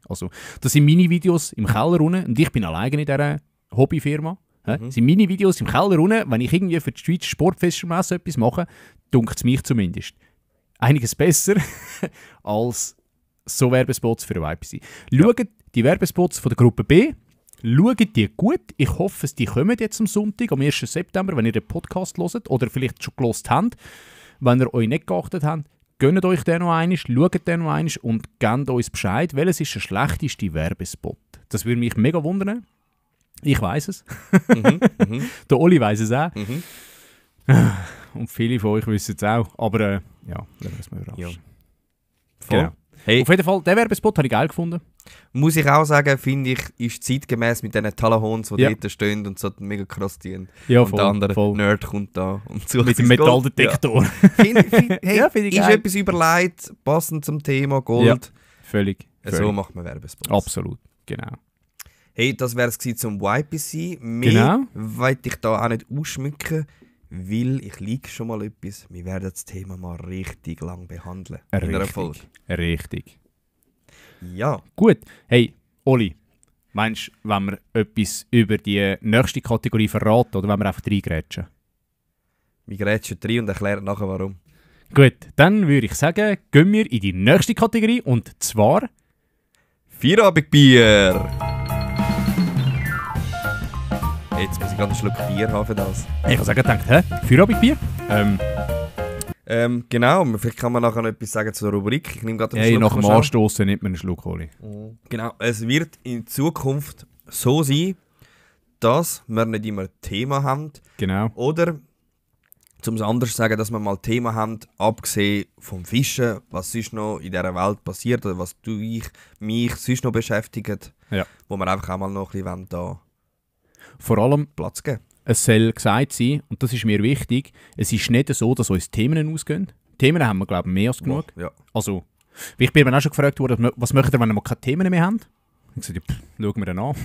Also, das sind meine Videos im Keller unten und ich bin alleine in dieser Hobbyfirma. Das sind meine Videos im Keller unten. Wenn ich irgendwie für die Schweizer Sportfestmesse etwas mache, dunkt es mich zumindest einiges besser als so Werbespots für eine YPC. Schaut die Werbespots von der Gruppe B, schaut die gut. Ich hoffe, die kommen jetzt am Sonntag, am 1. September, wenn ihr den Podcast hört oder vielleicht schon gelost habt. Wenn ihr euch nicht geachtet habt, gönnt euch den noch einmal, schaut den noch einmal und gebt uns Bescheid, welches ist der schlechteste Werbespot. Das würde mich mega wundern. Ich weiss es. Der Oli weiss es auch. Und viele von euch wissen es auch. Aber ja, lassen wir es mal überraschen. Ja. Voll. Genau. Hey, Auf jeden Fall, den Werbespot habe ich geil gefunden. muss ich auch sagen, finde ich, ist zeitgemäß mit diesen Talahons, die Ja. dort stehen und so mega krass dienen. Ja, Und der andere Nerd kommt da und sucht Mit dem sein Gold. Metallddetektor. Ja. Hey, Ja, finde ich ist geil. etwas überlegt, passend zum Thema Gold. Ja. Völlig. So macht man Werbespots. Absolut, genau. Hey, das wäre es zum YPC. Mehr Genau. wollte ich da auch nicht ausschmücken, weil ich liege schon mal etwas. Wir werden das Thema mal richtig lang behandeln. In einer Folge. Richtig. Ja. Gut. Hey, Oli, meinst du, wenn wir etwas über die nächste Kategorie verraten oder wenn wir einfach reingrätschen? Wir grätschen rein und erklären nachher warum. Gut, dann würde ich sagen, gehen wir in die nächste Kategorie und zwar... Feierabendbier! Jetzt muss ich gerade einen Schluck Bier haben für das. Ich habe gedacht, hä? Feierabendbier? Genau, vielleicht kann man nachher noch etwas sagen zur Rubrik. Ich nehme gerade einen Hey, Schluck. nach dem mal schnell. Anstoßen nimmt man einen Schluck, Oli. Genau, es wird in Zukunft so sein, dass wir nicht immer ein Thema haben. Genau. Oder, um es anders zu sagen, dass wir mal Thema haben, abgesehen vom Fischen, was sonst noch in dieser Welt passiert oder was mich sonst noch beschäftigt, Ja. wo wir einfach auch mal noch ein bisschen da Vor allem, Platz geben. es soll gesagt sein, und das ist mir wichtig, es ist nicht so, dass uns Themen ausgehen. Themen haben wir, glaube ich, mehr als genug. Ja. Also, ich bin mir auch schon gefragt worden, was möchten wir, wenn wir keine Themen mehr haben? Ich gesagt, ja, schauen wir dann an.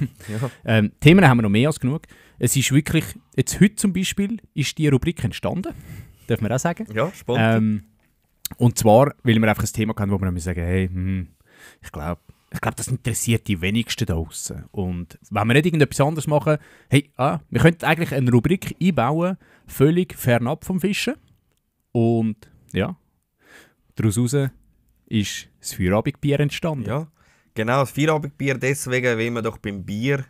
Ja. Themen haben wir noch mehr als genug. Es ist wirklich, jetzt heute zum Beispiel, ist die Rubrik entstanden. Darf man auch sagen. Ja, spannend. Und zwar, weil wir einfach ein Thema hatten, wo wir sagen, hey, ich glaube, das interessiert die wenigsten da draussen. Und wenn wir nicht irgendetwas anderes machen, hey, wir könnten eigentlich eine Rubrik einbauen, völlig fernab vom Fischen. Und ja, daraus ist das Feierabendbier entstanden. Ja, genau, das Feierabendbier. Deswegen, wenn man doch beim Bier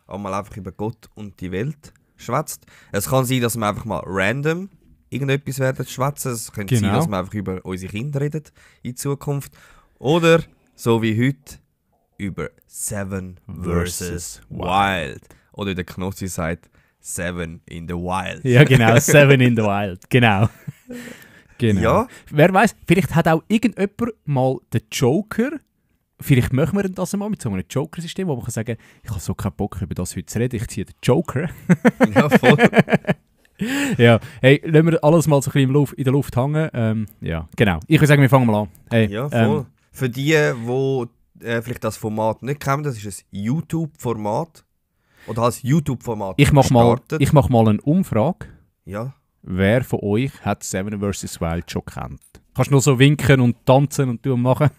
einmal einfach über Gott und die Welt schwätzt. Es kann sein, dass wir einfach mal random irgendetwas werden schwätzen. Es könnte sein, dass wir einfach über unsere Kinder reden in Zukunft. Oder, so wie heute, über Seven vs. Wild. Oder der Knossi sagt, Seven in the Wild. Ja, genau, Seven in the Wild, genau. Ja. Wer weiß, vielleicht hat auch irgendjemand mal den Joker, vielleicht machen wir das mal mit so einem Joker-System, wo man kann sagen, ich habe so keinen Bock über das heute zu reden, ich ziehe den Joker. Ja, voll. Ja, hey, lassen wir alles mal so ein bisschen in der Luft hängen. Ja, genau. Ich würde sagen, wir fangen mal an. Hey, Ja, voll. Für die vielleicht das Format nicht kennen, das ist ein YouTube-Format. Oder als YouTube-Format ich mache mal eine Umfrage. Ja. Wer von euch hat Seven vs. Wild schon kennt? Kannst du nur so winken und tanzen und tun machen?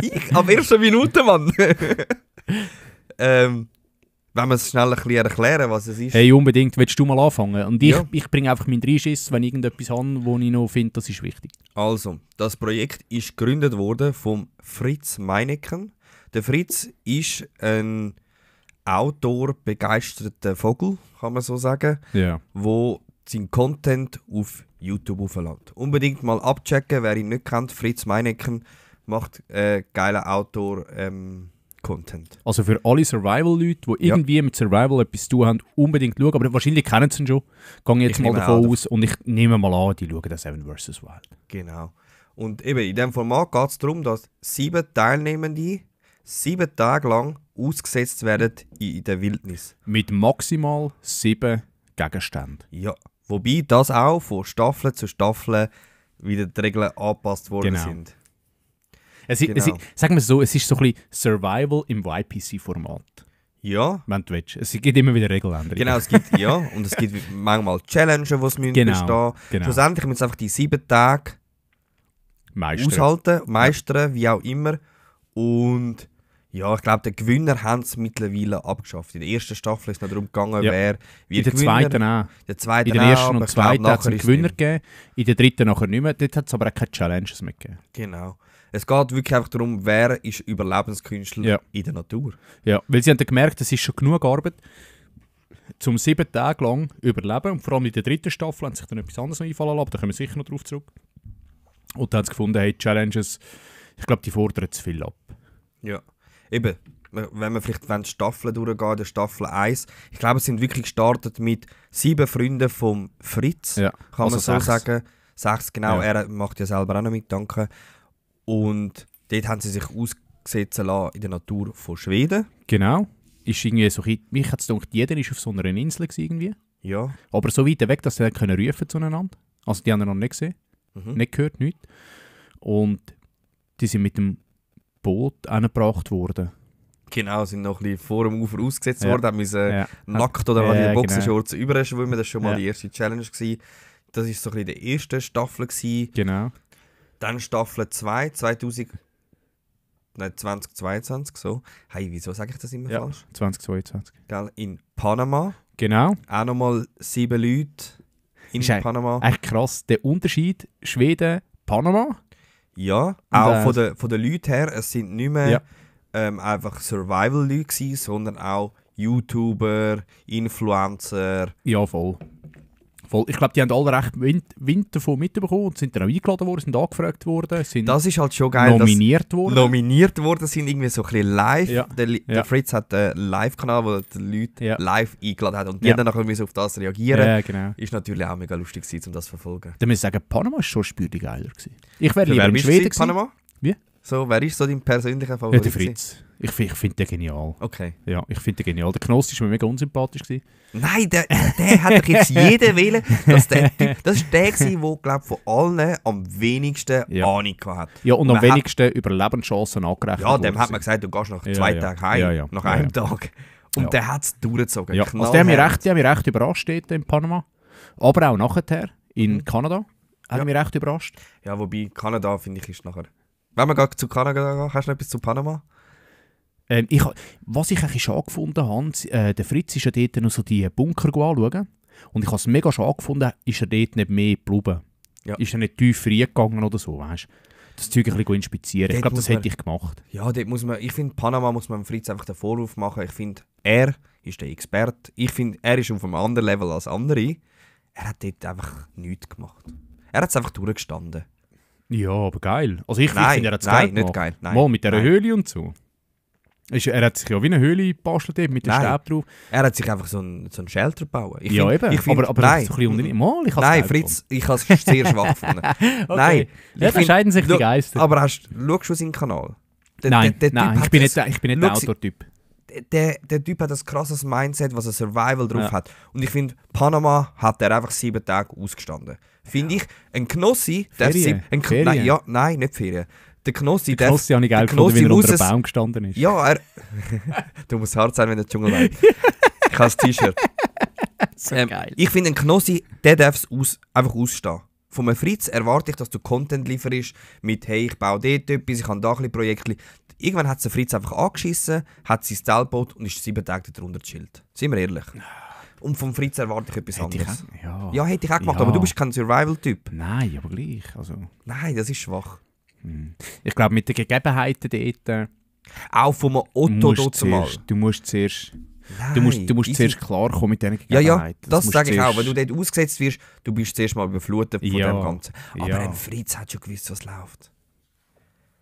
Ich? Ab erster Minute, Mann! Wenn wir es schnell ein bisschen erklären, was es ist. Hey, unbedingt. Willst du mal anfangen? Und Ja. ich bringe einfach meinen Dreischiss, wenn ich irgendetwas habe, wo ich noch finde, das ist wichtig. Also, das Projekt ist gegründet worden vom Fritz Meineken. Der Fritz ist ein outdoor-begeisterter Vogel, kann man so sagen, Ja. wo seinen Content auf YouTube auflädt. Unbedingt mal abchecken, wer ihn nicht kennt. Fritz Meineken macht geilen Outdoor-Content. Also für alle Survival-Leute, die irgendwie mit Survival etwas zu tun haben, unbedingt schauen. Aber wahrscheinlich kennen sie ihn schon. Gehe ich jetzt Ich mal nehme davon an, aus. Und ich nehme mal an, die schauen den Seven vs. Wild. Genau. Und eben in diesem Format geht es darum, dass 7 Teilnehmende 7 Tage lang ausgesetzt werden in der Wildnis. Mit maximal 7 Gegenständen. Ja. Wobei das auch von Staffel zu Staffel wieder die Regeln angepasst worden Genau. sind. Sagen wir es so, es ist so ein bisschen Survival im YPC-Format. Ja. Wenn du willst. Es gibt immer wieder Regeländerungen. Genau, es gibt, ja, und es gibt manchmal Challenges, die es bestehen müssen. Genau. Schlussendlich müssen sie einfach die 7 Tage aushalten, meistern, wie auch immer. Und ja, ich glaube, die Gewinner haben es mittlerweile abgeschafft. In der ersten Staffel ist es noch darum gegangen, wer wie in der zweiten auch. Der zweite In der ersten und zweiten hat es einen Gewinner nicht. gegeben, in der dritten nachher nicht mehr. Dort hat es aber auch keine Challenges mehr gegeben. Genau. Es geht wirklich einfach darum, wer ist Überlebenskünstler in der Natur. Ja, weil sie haben dann gemerkt, es ist schon genug Arbeit, um 7 Tage lang überleben. Und vor allem in der dritten Staffel haben sich dann etwas anderes einfallen lassen, aber da kommen wir sicher noch drauf zurück. Und dann haben sie gefunden, hey, Challenges, ich glaube, die fordern zu viel ab. Ja, eben. Wenn wir vielleicht die Staffeln durchgehen, der Staffel 1, ich glaube, es sind wirklich gestartet mit 7 Freunden vom Fritz, Ja, kann man also so 6. sagen. 6, genau, Ja. er macht ja selber auch noch mit, danke. Und dort haben sie sich ausgesetzt lassen in der Natur von Schweden. Genau. Ist irgendwie so, mich hat es gedacht, jeder war auf so einer Insel gewesen irgendwie. Ja. Aber so weit weg, dass sie dann können rufen zueinander. Also die haben ihn noch nicht gesehen, nicht gehört, nichts. Und die sind mit dem Boot angebracht worden. Genau, sind noch ein bisschen vor dem Ufer ausgesetzt Ja. worden, haben müssen Ja. nackt oder in Ja, den Boxershorts überschwimmen. Das war schon mal die erste Challenge gewesen. Das war so ein bisschen die erste Staffel gewesen. Genau. Dann Staffel 2, 2022, so. Hey, wieso sage ich das immer Ja, falsch? 2022. Gell? In Panama. Genau. Auch nochmal 7 Leute in Ist Panama. Echt krass, der Unterschied Schweden, Panama. Ja, auch von den Leuten her. Es sind nicht mehr einfach Survival-Leute gewesen, sondern auch YouTuber, Influencer. Ja, voll. Ich glaube, die haben alle recht Wind davon mitbekommen und sind dann auch eingeladen worden, sind angefragt worden, sind Das ist halt schon geil, nominiert worden. nominiert worden sind, irgendwie so ein bisschen live. Ja. Der Fritz hat einen Live-Kanal, wo die Leute live eingeladen hat und die Ja. dann nachher müssen auf das reagieren. Ja, genau. Ist natürlich auch mega lustig gewesen, um das zu verfolgen. Dann muss ich sagen, Panama war schon spürlich geiler gewesen. Ich wäre Für lieber wer in bist Schweden du in gewesen. Panama? Wie? So, wer ist so dein persönlicher Favorit? Ja, der Fritz. Ich finde den genial. Okay. Ja, ich finde den genial. Der Knossi war mir mega unsympathisch gewesen. Nein, der hat doch jetzt jeden wählen, dass der Typ, das war der, der glaub, von allen am wenigsten Ahnung hat. Ja, und am wenigsten Überlebenschancen angerechnet. Ja, dem hat man gesagt, du gehst nach 2 Tagen heim, nach einem Tag. Und der hat es durchgezogen. Ja. Also die haben mich recht überrascht dort in Panama. Aber auch nachher in Kanada hat mich recht überrascht. Ja, wobei Kanada, finde ich, ist nachher... Wenn wir gerade zu Kanada gehen, hast du noch etwas zu Panama? Was ich eigentlich schade gefunden habe, der Fritz ist ja dort noch so die Bunker anschauen. Und ich habe es mega schade gefunden, ist er dort nicht mehr geblieben. Ja. Ist er nicht tief reingegangen oder so, weißt du? Das Zeug ein bisschen inspizieren. Dort ich glaube, das hätte ich gemacht. Ja, dort muss man, ich finde, Panama muss man Fritz einfach den Vorwurf machen. Ich finde, er ist der Experte. Ich finde, er ist auf einem anderen Level als andere. Er hat dort einfach nichts gemacht. Er hat es einfach durchgestanden. Ja, aber geil. Also ich finde, er hat es geil gemacht. Nicht geil. Nein, mal mit dieser Höhle und so. Er hat sich ja wie eine Höhle gebastelt mit dem Stab drauf. Er hat sich einfach so ein Shelter gebaut. Ich find, aber nein. So ein bisschen mal, nein, Fritz, ich habe es sehr schwach gefunden. Okay. Nein. Da scheiden sich die Geister. Aber schaust du seinen Kanal? Nein, ich bin nicht der Outdoor-Typ. Der Typ hat ein krasses Mindset, was ein Survival drauf hat. Und ich finde, Panama hat er einfach 7 Tage ausgestanden. Finde ich, ein Knossi... Ferien? Nein, nicht Ferien. Der Knossi habe ich geil gefunden, wie er unter einem Baum gestanden ist. Ja, du musst hart sein, wenn der Dschungel weht. Ich habe das T-Shirt. So geil. Ich finde, ein Knossi, der darf es einfach ausstehen. Von einem Fritz erwarte ich, dass du Content lieferst mit «Hey, ich baue dort etwas, ich habe da ein bisschen Projekte». Irgendwann hat der Fritz einfach angeschissen, hat sein Style gebaut und ist 7 Tage darunter gechillt. Seien wir ehrlich. Und vom Fritz erwarte ich etwas anderes. Hätte ich auch gemacht, aber du bist kein Survival-Typ. Nein, aber gleich. Also. Nein, das ist schwach. Ich glaube, mit den Gegebenheiten dort... auch vom Otto dort mal. Du musst zuerst klarkommen mit diesen Gegebenheiten. Ja, das sage ich auch. Wenn du dort ausgesetzt wirst, du bist zuerst mal überflutet von dem Ganzen. Aber ein Fritz hat schon gewusst, was läuft.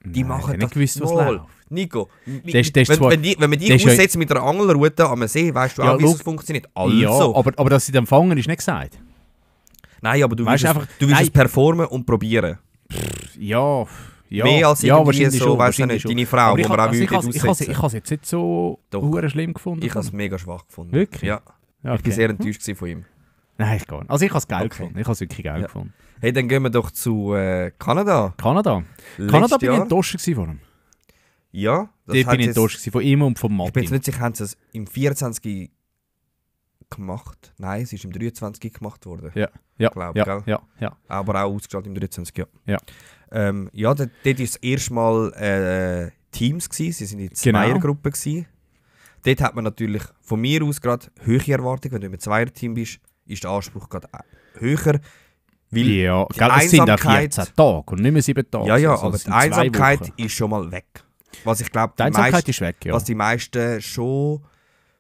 Die machen nicht gewusst, was läuft. Nico, wenn man die aussetzt mit einer Angelrute am See, weißt du auch, wie es funktioniert. Also. Ja, aber dass sie dann fangen, ist nicht gesagt. Nein, aber du willst es performen und probieren. Ja. Mehr als irgendwie so, weißt du nicht, deine Frau, die man auch ich habe es jetzt nicht so schlimm gefunden. Ich habe es mega schwach gefunden. Wirklich? Ja. Okay. Ich war sehr enttäuscht von ihm. Nein, ich gar nicht. Also ich habe es geil gefunden. Ich habe es wirklich geil gefunden. Hey, dann gehen wir doch zu Kanada. Kanada bin ich enttäuscht von ihm. Ja. Dort bin ich enttäuscht von ihm und von Martin. Ich bin jetzt nicht sicher, haben sie es im 24 gemacht? Nein, es ist im 23 gemacht worden. Ja. Ja. Aber auch ausgestrahlt im 23, ja. Dort war das erste Mal Teams gewesen. Sie waren in 2er-Gruppe gewesen. Dort hat man natürlich von mir aus gerade höhere Erwartungen. Wenn du im 2er-Team bist, ist der Anspruch gerade höher. Weil es sind auch 14 Tage und nicht mehr 7 Tage. Ja, also aber die Einsamkeit ist schon mal weg. Was ich glaube, was die meisten schon,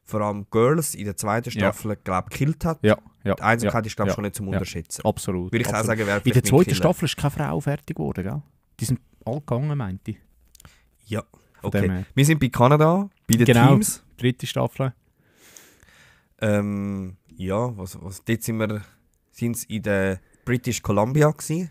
vor allem Girls in der 2. Staffel, gekillt hat. Ja. Die Einsamkeit ist, glaube ich, schon nicht zum Unterschätzen. Absolut. Würde ich auch sagen, in der 2. Staffel ist keine Frau fertig geworden, gell? Die sind alle gegangen, meinte ich. Ja, okay. Wir sind bei Kanada, bei den Teams. 3. Staffel. Dort sind es in der British Columbia gewesen.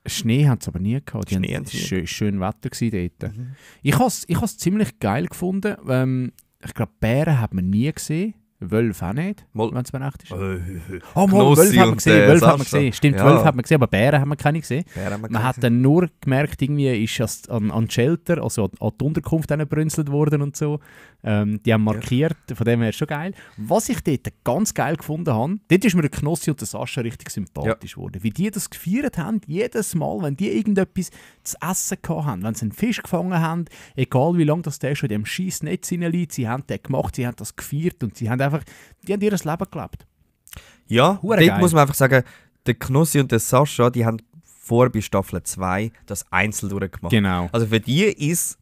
Schnee haben sie aber nie gehabt. Es war schön Wetter dort. Ich habe es ziemlich geil gefunden. Ich glaube, Bären hat man nie gesehen. Wölfe auch nicht, wenn es mir recht ist. Wölfe hat man gesehen. Stimmt, Wölfe hat man gesehen, aber Bären haben wir keine gesehen. Man hat dann nur gemerkt, irgendwie ist es an die Shelter, also an die Unterkunft gebrünzelt worden und so. Die haben markiert, von dem her ist schon geil. Was ich dort ganz geil gefunden habe, dort ist mir der Knossi und der Sascha richtig sympathisch geworden. Wie die das gefeiert haben, jedes Mal, wenn die irgendetwas zu essen hatten, wenn sie einen Fisch gefangen haben, egal wie lange der schon in dem Scheissnetz liegt, sie haben das gemacht, sie haben das gefeiert und die haben ihr Leben gelebt. Ja, dort muss man einfach sagen, der Knossi und der Sascha, die haben vor bei Staffel 2 das Einzel durchgemacht. Genau. Also für die ist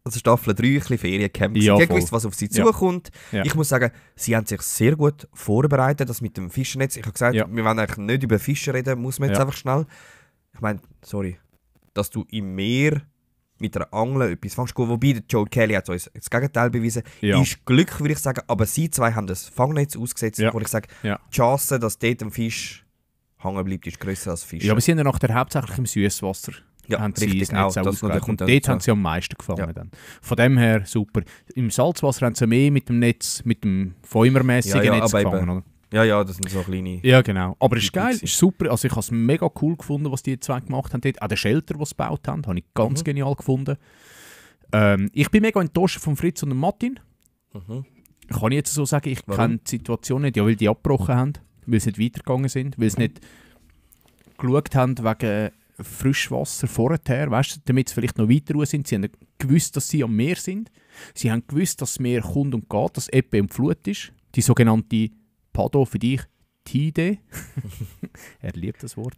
Staffel 3 ein bisschen Feriencamp. Ja, die gewusst, was auf sie zukommt. Ja. Ich muss sagen, sie haben sich sehr gut vorbereitet, das mit dem Fischernetz. Ich habe gesagt, wir wollen eigentlich nicht über Fische reden, muss man jetzt einfach schnell. Ich meine, sorry, dass du im Meer mit einer Angel etwas fangst. Wobei der Joe Kelly hat uns das Gegenteil bewiesen. Ist Glück, würde ich sagen. Aber sie zwei haben das Fangnetz ausgesetzt, wo ich sage, die Chance, dass dort ein Fisch hängen bleibt, ist grösser als Fisch. Ja, aber sie haben ja nachher hauptsächlich im Süßwasser Ja, haben sie richtig, das Netz auch das noch, ausgelegt. Und kommt dort dazu. haben sie am meisten gefangen. Ja. Dann. Von dem her super. Im Salzwasser haben sie mehr mit dem Netz, mit dem fäumermässigen Ja, Netz aber gefangen. eben. Oder? Ja, das sind so kleine... Ja, genau. Aber es ist Typen geil, gewesen. ist super. Also ich habe es mega cool gefunden, was die zwei gemacht haben dort. Auch der Shelter, den sie gebaut haben, habe ich ganz genial gefunden. Ich bin mega enttäuscht von Fritz und dem Martin. Mhm. Kann ich jetzt so sagen, ich Warum? kenne die Situation nicht, ja, weil die abgebrochen haben, weil sie nicht weitergegangen sind, weil sie nicht geschaut haben wegen Frischwasser vorher, weißt du, damit sie vielleicht noch weiter raus sind. Sie haben gewusst, dass sie am Meer sind. Sie haben gewusst, dass das Meer kommt und geht, dass Ebbe und Flut ist. Die sogenannte Pado für dich, Tide. Er liebt das Wort.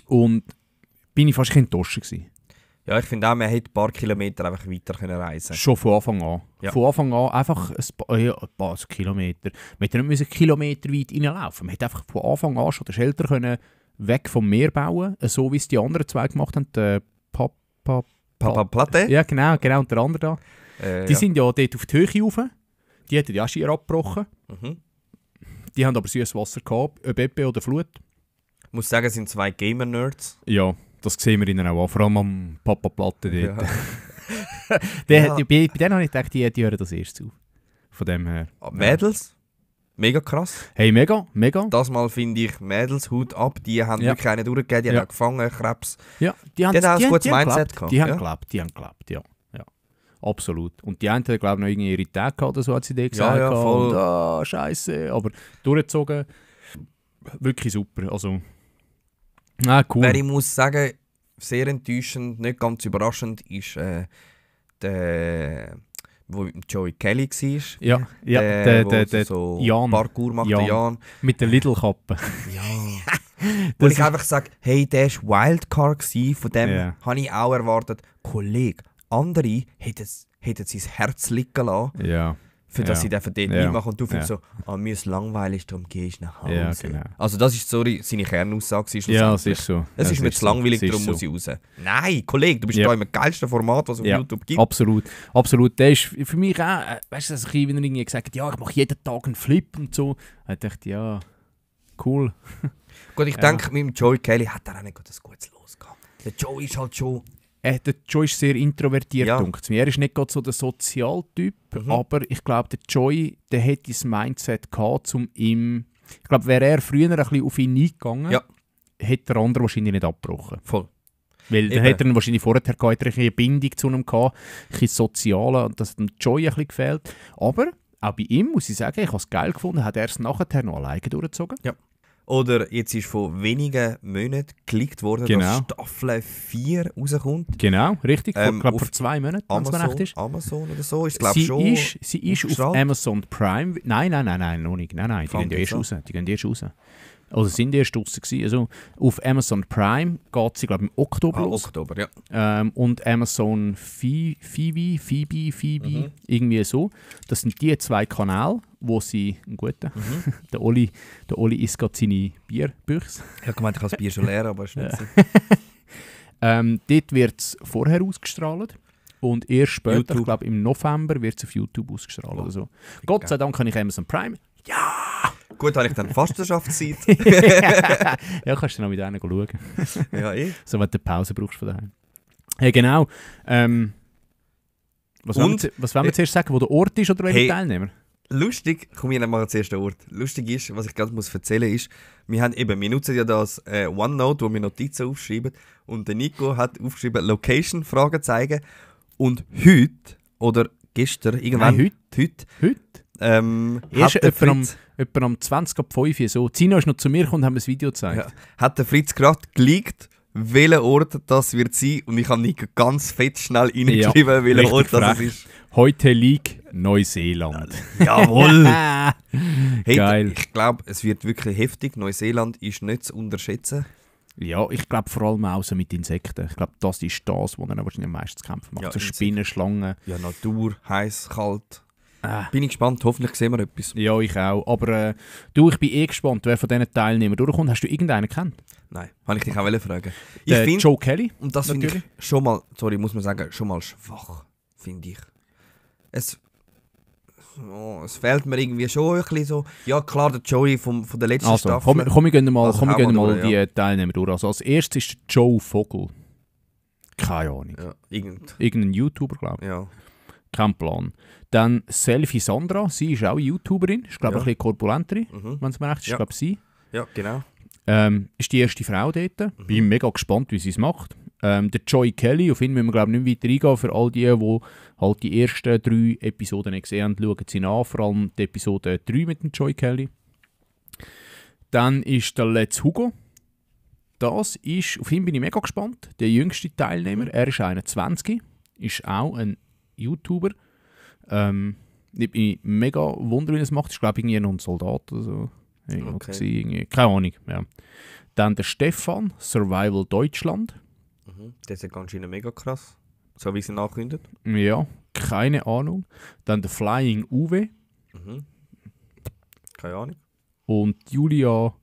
Und bin ich fast enttäuscht gewesen. Ja, ich finde auch, man hätte ein paar Kilometer einfach weiter können reisen. Schon von Anfang an. Ja. Von Anfang an einfach ein paar Kilometer. Man hätte nicht Kilometer weit reinlaufen. Man hätte einfach von Anfang an schon den Shelter können weg vom Meer bauen, so wie es die anderen zwei gemacht haben. Der Papa Platte? Ja, genau, und der andere da. Die sind ja dort auf die Höhe rauf. Die hätten ja schier abgebrochen. Mhm. Die haben aber süßes Wasser gehabt, ob Ebbe oder Flut. Ich muss sagen, es sind zwei Gamer-Nerds. Ja, das sehen wir ihnen auch an. Vor allem am Papa Platte dort. Ja. Bei denen habe ich gedacht, die hören das erst auf. Von dem her. Mädels? Mega krass. Hey, mega. Das Mal finde ich Mädels, Hut ab. Die haben Ja. wirklich einen durchgegeben, die Ja. haben auch gefangen, Krebs. Ja, die haben Die haben auch ein gutes haben Mindset gelebt. gehabt, Die haben ja. gelebt, ja. Absolut. Und die einen haben, glaube ich, noch irgendwie ihre Tage gehabt, oder so hat sie dir gesagt. Ja, voll. Und, Scheiße. Aber durchgezogen, wirklich super. Also, cool. Wer ich muss sagen, sehr enttäuschend, nicht ganz überraschend, ist der, wo Joey Kelly war. Ja, der so Jan. Parkour macht, Jan. der Jan. mit der Lidl-Kappe. Wo ich einfach sage, hey, der war Wildcard gewesen, von dem Ja. habe ich auch erwartet, Kollege, andere hätten sein Herz liegen lassen, Ja. für dass Ja. sie dort Ja. mitmachen und du findest Ja. so, mir ist langweilig, darum gehst du nach Hause. Ja, genau. Also das ist seine Kernaussage. Ja, es ist so. Es ist mir zu langweilig, Es ist darum so. muss ich raus. Nein, Kollege, du bist Ja. da im geilsten Format, was es auf Ja, YouTube gibt. absolut. Der ist für mich auch, weißt du, dass ich irgendwie gesagt habe, ja, ich mache jeden Tag einen Flip und so. Ich dachte, ja, cool. Gut, ich Ja. denke, mit dem Joey Kelly hat er auch nicht ein gutes Los gehabt. Der Joey ist halt schon... Der Joy ist sehr introvertiert, Ja. denkt mir. Er ist nicht gerade so der Sozialtyp, Mhm. aber ich glaube, der Joy, der hätte das Mindset gehabt, um ihm... Ich glaube, wäre er früher ein bisschen auf ihn eingegangen, Ja. hätte der andere wahrscheinlich nicht abgebrochen. Voll. Weil dann Eben. hätte er ihn wahrscheinlich vorher gehabt, hätte er eine Bindung zu ihm gehabt, ein bisschen Soziale, und das hat dem Joy ein bisschen gefehlt. Aber auch bei ihm, muss ich sagen, ich habe es geil gefunden, hat er es nachher noch alleine durchgezogen. Oder jetzt ist vor wenigen Monaten geleakt worden, Genau. dass Staffel 4 rauskommt. Genau, richtig. Ich glaube, auf vor 2 Monaten, wenn es mir recht ist. Amazon oder so, ist glaube schon... Sie ist auf ausgestrahlt? Amazon Prime. Nein, noch nicht. Nein, die Fand gehen ich erst so. raus. Also sind erst draussen gewesen. Also auf Amazon Prime geht sie, glaube ich, im Oktober los. Oktober, ja. Und Amazon Phoebe, irgendwie so. Das sind die zwei Kanäle, wo sie, ein guter, der Oli isst gerade seine Bierbüchse. Ich habe gemeint, ich habe das Bier schon leer, aber ist nicht so. Dort wird es vorher ausgestrahlt. Und erst später, YouTube. ich glaube im November, wird es auf YouTube ausgestrahlt. Oder so. Gott sei Dank habe ich Amazon Prime. Gut, habe ich dann Fastenschaftszeit. Ja, kannst du noch mit einer schauen. Ja, So, wenn du eine Pause brauchst von daheim. Hey, genau. Was wollen wir zuerst sagen, wo der Ort ist oder welche Hey. Teilnehmer? Lustig, komm ich mal zum ersten Ort. Lustig ist, was ich gerade erzählen muss, ist, wir nutzen ja das OneNote, wo wir Notizen aufschreiben. Und der Nico hat aufgeschrieben, Location, Fragezeichen. Und heute, oder gestern, irgendwann, Nein, heute Erst hat der etwa am 20 ab 5 Uhr so. Zino ist noch zu mir gekommen und haben mir das Video gezeigt. Ja. Hat der Fritz gerade geleakt, welcher Ort das wird sein. Und ich habe Nico ganz fett schnell reingeschrieben, welcher richtig Ort das frech. ist. Heute liegt Neuseeland. Jawohl! Hey, Geil. Ich glaube, es wird wirklich heftig. Neuseeland ist nicht zu unterschätzen. Ja, ich glaube vor allem auch so mit Insekten. Ich glaube, das ist das, was er wahrscheinlich am meisten zu kämpfen macht. Ja, so Insekten. Spinnen, Schlangen. Ja, Natur, heiß, kalt. Ah. Bin ich gespannt, hoffentlich sehen wir etwas. Ja, ich auch. Aber du, ich bin gespannt, wer von diesen Teilnehmern durchkommt. Hast du irgendeinen gekannt? Nein, wollte ich dich auch fragen. Ich Der finde, Joe Kelly. und das finde ich natürlich. schon mal, sorry, muss man sagen, schon mal schwach, finde ich. Es, Oh, es fehlt mir irgendwie schon ein bisschen so. Ja, klar, der Joey von der letzten Also, Staffel. komm, wir gehen mal, Also, komm, wir hauen wir gehen mal durch, die ja. Teilnehmer durch. Also, als erstes ist der Joe Vogel. Keine Ahnung. Ja, Irgendein YouTuber, glaube ich. ja. Kein Plan. Dann Selfie Sandra, sie ist auch YouTuberin. Ist, glaube ich, Ja. ein bisschen korpulentere, Mhm. wenn es mir recht ist. Ja. Ich glaube, sie. Ja, genau. Ist die erste Frau dort. Bin mega gespannt, wie sie es macht. Der Joy Kelly, auf ihn müssen wir glaube ich nicht weiter eingehen. Für all die halt die ersten 3 Episoden nicht gesehen haben, schauen sie nach. Vor allem die Episode 3 mit dem Joy Kelly. Dann ist der Let's Hugo. Auf ihn bin ich mega gespannt. Der jüngste Teilnehmer, er ist 21, ist auch ein YouTuber. Ich bin mega wundern, wie er es macht. Ich glaube, irgendwie noch ein Soldat oder so. Okay. Keine Ahnung. Ja. Dann der Stefan, Survival Deutschland. Das ist ganz schön mega krass. So wie sie nachkündet. Ja, keine Ahnung. Dann der Flying Uwe Mhm. Keine Ahnung. und Julia.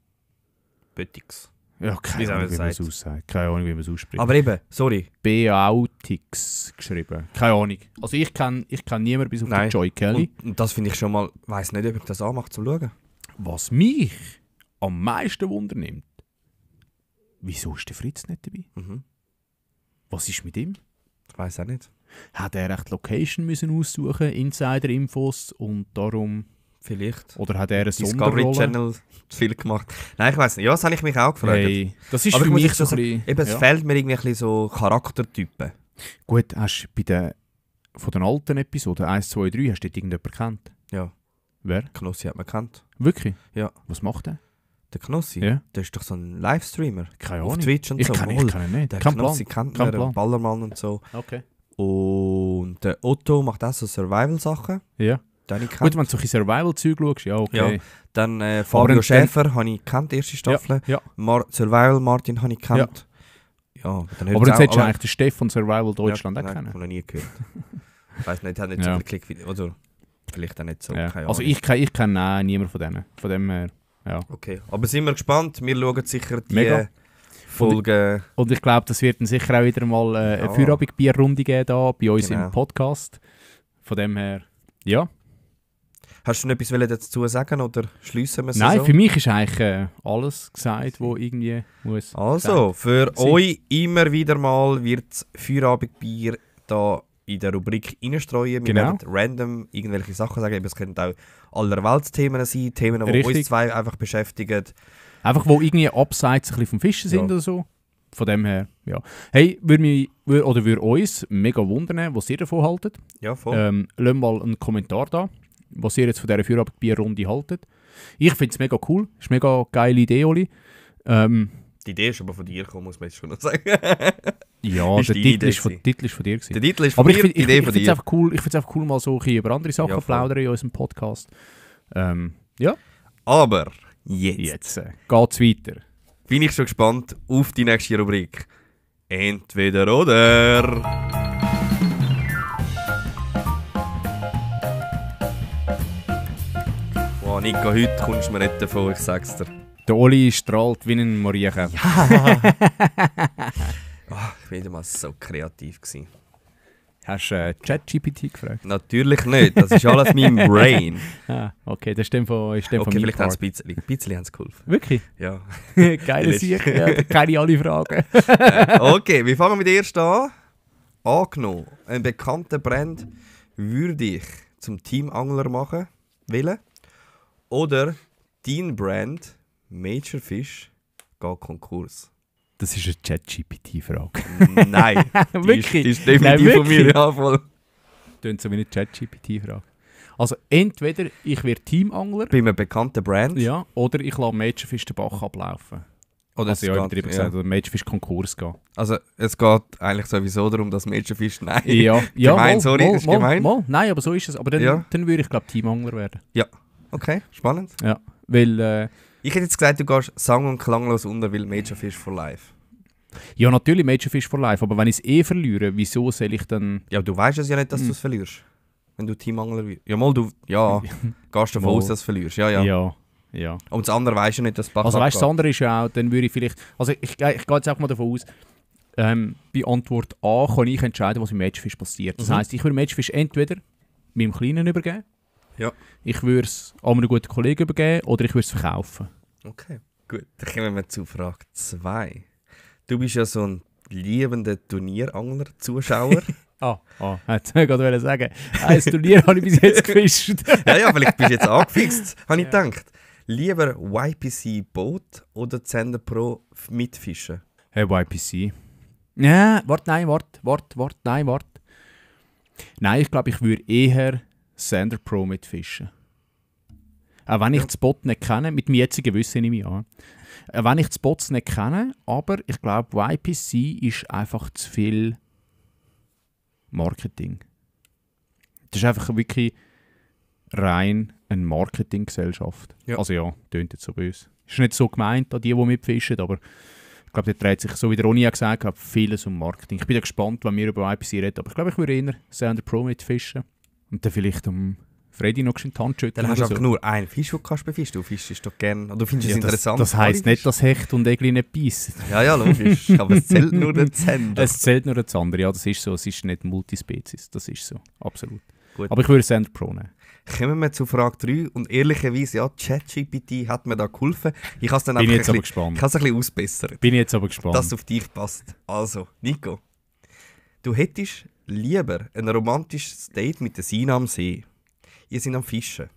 Böttix. Ja, Wie keine soll man Ahnung, wie man es sagt. aussagt. Keine Ahnung, wie man es ausspricht. Aber eben, sorry. Beautix geschrieben. Keine Ahnung. Also ich kenn niemanden bis auf den Nein. Joy Kelly. Und das finde ich schon mal, ich weiss nicht, ob ich das anmache zum Schauen. Was mich am meisten wundernimmt, wieso ist der Fritz nicht dabei? Mhm. Was ist mit ihm? Ich weiss auch nicht. Hat er echt die Location müssen aussuchen, Insider-Infos und darum... Vielleicht. Oder hat er eine Discovery Sonderrolle? Channel zu viel gemacht. Nein, ich weiss nicht. Ja, das habe ich mich auch gefragt. Hey, das ist Aber für ich muss mich jetzt so so ein bisschen... Eben, es ja. fehlt mir irgendwie ein bisschen so Charaktertypen. Gut, hast du bei von den alten Episoden 1, 2, 3, hast du dort irgendjemanden gekannt? Ja. Wer? Knossi hat man gekannt. Wirklich? Ja. Was macht er? Der Knossi? Ja. Der ist doch so ein Livestreamer. Keine Auf Ahnung. Twitch und Ich so. kann Mal. ihn nicht. Der Kein Knossi Plan. kennt Kein man, Plan. Ballermann und so. Okay. Und der Otto macht auch so Survival-Sachen. Ja. Den ich Gut, kennt. wenn du solche Survival-Zeug schaust, ja, okay. Ja. Dann Fabio dann- Schäfer habe ich gekannt, die erste Staffel. Ja. Survival Martin habe ich gekannt. Ja. Dann Aber dann solltest du eigentlich den Steff von Survival Deutschland auch kennen. kennen. Ich habe noch nie gehört. Ich weiss nicht, hat nicht so Ja. viel Klick wie... Oder vielleicht auch nicht so, Ja. keine Also Ahnung. ich kenne niemanden von denen. Von dem her, ja. Okay, aber sind wir gespannt. Wir schauen sicher die Mega. Folgen... Und ich glaube, das wird dann sicher auch wieder mal eine Ja. Feierabend-Bierrunde geben da, bei uns Genau. im Podcast. Von dem her, ja. Hast du noch etwas dazu sagen oder schliessen wir es Nein, so? für mich ist eigentlich alles gesagt, was irgendwie muss. Also, für sein. euch immer wieder mal wird das Feierabendbier da in der Rubrik reinstreuen. Wir Genau. werden random irgendwelche Sachen sagen. Aber es könnten auch allerweltsthemen sein, Themen, die Richtig. uns zwei einfach beschäftigen. Einfach, wo irgendwie abseits ein bisschen vom Fischen sind Ja. oder so. Von dem her, ja. Hey, würde uns mega wundern, was ihr davon haltet. Ja, voll. Lasst mal einen Kommentar da, was ihr jetzt von dieser Feierabendbierrunde haltet. Ich finde es mega cool. Ist eine mega geile Idee, Oli. Die Idee ist aber von dir gekommen, muss man jetzt schon noch sagen. Ja, Ist der deine Titel Idee ist von gewesen. dir gewesen. Der Titel ist von Aber ich dir, finde die Idee es von dir. einfach cool, einfach cool, mal so ein bisschen über andere Sachen Ja, voll. plaudern in unserem Podcast. Ja, Aber jetzt jetzt geht's weiter. bin ich schon gespannt auf die nächste Rubrik. Entweder oder. Wow, Nico, heute kommst du mir nicht davon, ich sag's dir. Der Oli strahlt wie ein Marienkäfer. Ich war wieder mal so kreativ gewesen. Hast du ChatGPT gefragt? Natürlich nicht, das ist alles mein Brain. Ah, okay, das ist dem von Okay, meinem vielleicht haben Part. sie ein bisschen haben sie geholfen. Wirklich? Ja. Geile Ehrlich. Sicht, ja, keine alle Fragen. Okay, wir fangen mit der ersten an. Angenommen, ein bekannter Brand würde ich zum Teamangler machen wollen. Oder dein Brand, Major Fish, geht Konkurs. Das ist eine ChatGPT-Frage. Nein, Wirklich? Die ist definitiv Nein, von mir, wirklich? ja voll. Tönt so wie eine ChatGPT-Frage. Also entweder ich werde Teamangler, Bei einem bekannten Brand. ja, oder ich lasse Mädchenfisch den Bach ablaufen. Oder Also ja, es übertrieben geht, gesagt, oder Mädchenfisch Konkurs gehen. Also es geht eigentlich sowieso darum, dass Major Fish... Nein. Ja, Gemein, mal, sorry, mal, ist mal, gemein. Mal. Nein, aber so ist es. Aber dann, Ja. dann würde ich, glaube Teamangler werden. Okay, spannend. Ja, weil, Ich hätte jetzt gesagt, du gehst sang- und klanglos unter, weil Major Fish for Life. ja natürlich Mädchenfisch for life, aber wenn ich es verliere, wieso soll ich dann... Ja, aber du weißt es ja nicht, dass du es verlierst. Wenn du Teamangler wirst. Ja, mal du... Ja, gehst davon Mal. aus, dass du es verlierst. Ja, ja. Ja. Und das andere weißt du nicht, dass es Bach Also weißt du, das abgeht. andere ist ja auch, dann würde ich vielleicht... Also ich gehe jetzt einfach mal davon aus, bei Antwort A kann ich entscheiden, was mit Mädchenfisch passiert. Das heisst, ich würde Mädchenfisch entweder meinem Kleinen übergeben Ja. Ich würde es an einen guten Kollegen übergeben oder ich würde es verkaufen. Okay, gut. Dann kommen wir zu Frage 2. Du bist ja so ein liebender Turnierangler-Zuschauer. Hätte ich gerade sagen. Ein Turnier habe ich bis jetzt gefischt. ja, vielleicht bist du jetzt angefixt, habe ich gedacht. Lieber YPC-Boot oder Zender Pro mitfischen? Hey, YPC. Ja, warte. Nein, ich glaube, ich würde eher Sander Pro mitfischen. Auch wenn ich das Boot nicht kenne, mit dem jetzigen Wissen nehme ich an. Auch wenn ich das Boot nicht kenne, aber ich glaube, YPC ist einfach zu viel Marketing. Das ist einfach wirklich rein eine Marketinggesellschaft. Ja. Also ja, tönt jetzt so böse. Ist nicht so gemeint an die mitfischen, aber ich glaube, der dreht sich, so wie der Ronny gesagt hat, vieles um Marketing. Ich bin ja gespannt, wenn wir über YPC reden, aber ich glaube, ich würde eher Sander Pro mitfischen und dann vielleicht Freddy noch in die Hand schütteln. Dann hast du einfach so. nur einen Fisch, den du befischen. Du fischst doch gerne, oder du findest es interessant. Das heisst nicht, dass Hecht und Egli nicht beißen. Ja, logisch. Aber es zählt nur der Zender. Es zählt nur das andere, ja, das ist so. Es ist nicht Multispezies, das ist so, absolut. Gut. Aber ich würde Sander Pro nehmen. Kommen wir zu Frage 3 und ehrlicherweise, ja, ChatGPT hat mir da geholfen. Ich habe es dann Bin einfach jetzt aber gespannt. Ich habe es ein bisschen ausbessert, Bin jetzt aber gespannt. dass es auf dich passt. Also, Nico, du hättest lieber ein romantisches Date mit der Sina am See. Ihr seid am Fischen.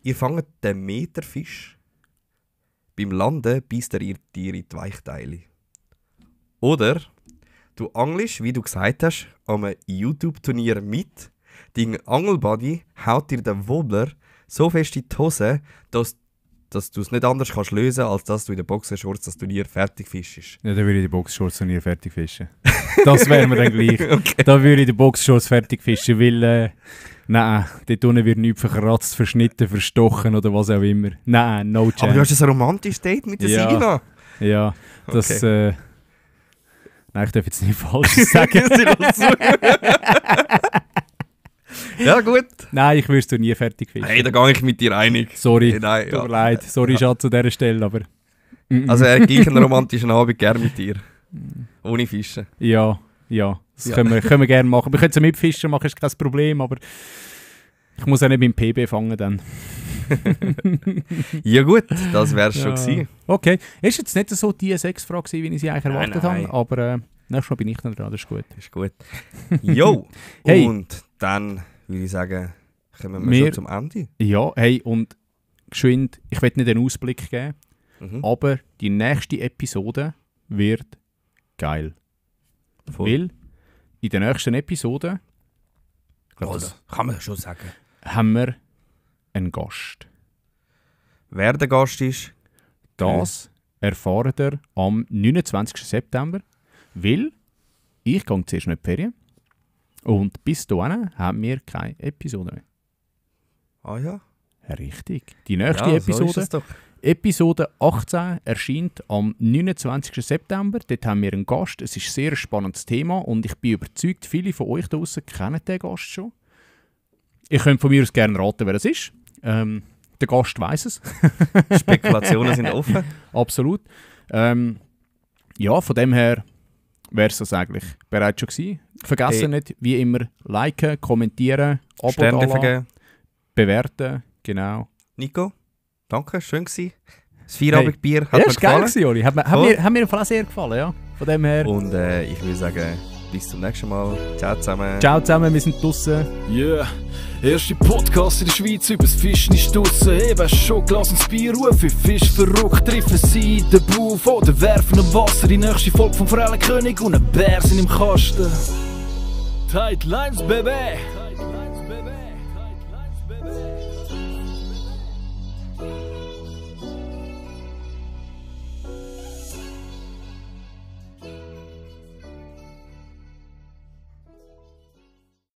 Ihr fangt den Meterfisch. Beim Landen beißt er dir in die Weichteile. Oder du angelst, wie du gesagt hast, an einem YouTube-Turnier mit. Dein Angelbuddy haut dir den Wobbler so fest in die Hose, dass du es nicht anders kannst lösen, als dass du in den Boxershorts das Turnier fertig fischst. Ja, dann würde ich die Boxshorts Turnier fertig fischen. Das wäre mir dann gleich. Okay. Da würde ich die Boxshorts fertig fischen, weil nein, dort unten wird nichts verkratzt, verschnitten, verstochen oder was auch immer. Nein, no chance. Aber du hast ein romantisches Date mit der Ja. Sina. Ja, das... Okay. Nein, ich darf jetzt nicht falsch sagen. Ja, gut. Nein, ich würde es nie fertig fischen. Hey, da gehe ich mit dir einig. Sorry, Nein, tut mir leid. Sorry, Ja. Schatz, an dieser Stelle, aber... Also er gleich einen romantischen Abend gerne mit dir. Ohne Fischen. Ja, das Ja. können wir gerne machen. Wir können es ja mit Fischen machen, ist kein Problem, aber... Ich muss auch nicht beim PB fangen dann. Ja gut, das wär's schon Ja. gewesen. Okay, ist jetzt nicht so die Sexfrage gewesen, wie ich sie eigentlich erwartet Nein. habe, aber nächstes Mal bin ich dann dran, das ist gut. Ist gut. Jo, Hey. und dann würde ich sagen, kommen wir Wir- schon zum Ende. Ja, hey, und geschwind, ich will nicht einen Ausblick geben, Mhm. aber die nächste Episode wird geil. Voll. Weil in der nächsten Episode, ich glaube, Oder? Kann man schon sagen. haben wir einen Gast. Wer der Gast ist, Das erfahrt ihr am 29. September, weil ich gehe zuerst noch in die Ferien und bis dahin haben wir keine Episode mehr. ah ja, Richtig. Die nächste ja Episode, so ist es doch. Episode 18, erscheint am 29. September. Dort haben wir einen Gast. Es ist ein sehr spannendes Thema und ich bin überzeugt, viele von euch da draussen kennen den Gast schon. Ihr könnt von mir aus gerne raten, wer es ist. Der Gast weiss es. Spekulationen sind offen. Absolut. Ja, von dem her wäre es das eigentlich bereits schon gewesen. Vergessen Hey. nicht, wie immer, liken, kommentieren, Abo Sterne dalassen, vergeben. bewerten, genau. Nico, danke, schön gewesen. Das Feierabendbier hat Ja, mir ist geil gefallen. gewesen, Oli. Hat mir im Fall auch sehr gefallen, ja. Von dem her, Und ich würde sagen, bis zum nächsten Mal. Ciao zusammen. ciao zusammen, wir sind draussen. Yeah, erste Podcast in der Schweiz übers Fischen ist draussen. Hey, weisst schon, Glas ins Bier rufen, Fisch verrückt, treffen sie in den Bauch oder werfen im Wasser. Die nächste Folge vom Forellenkönig und ein Bär sind im Kasten. Tight Lines, Baby!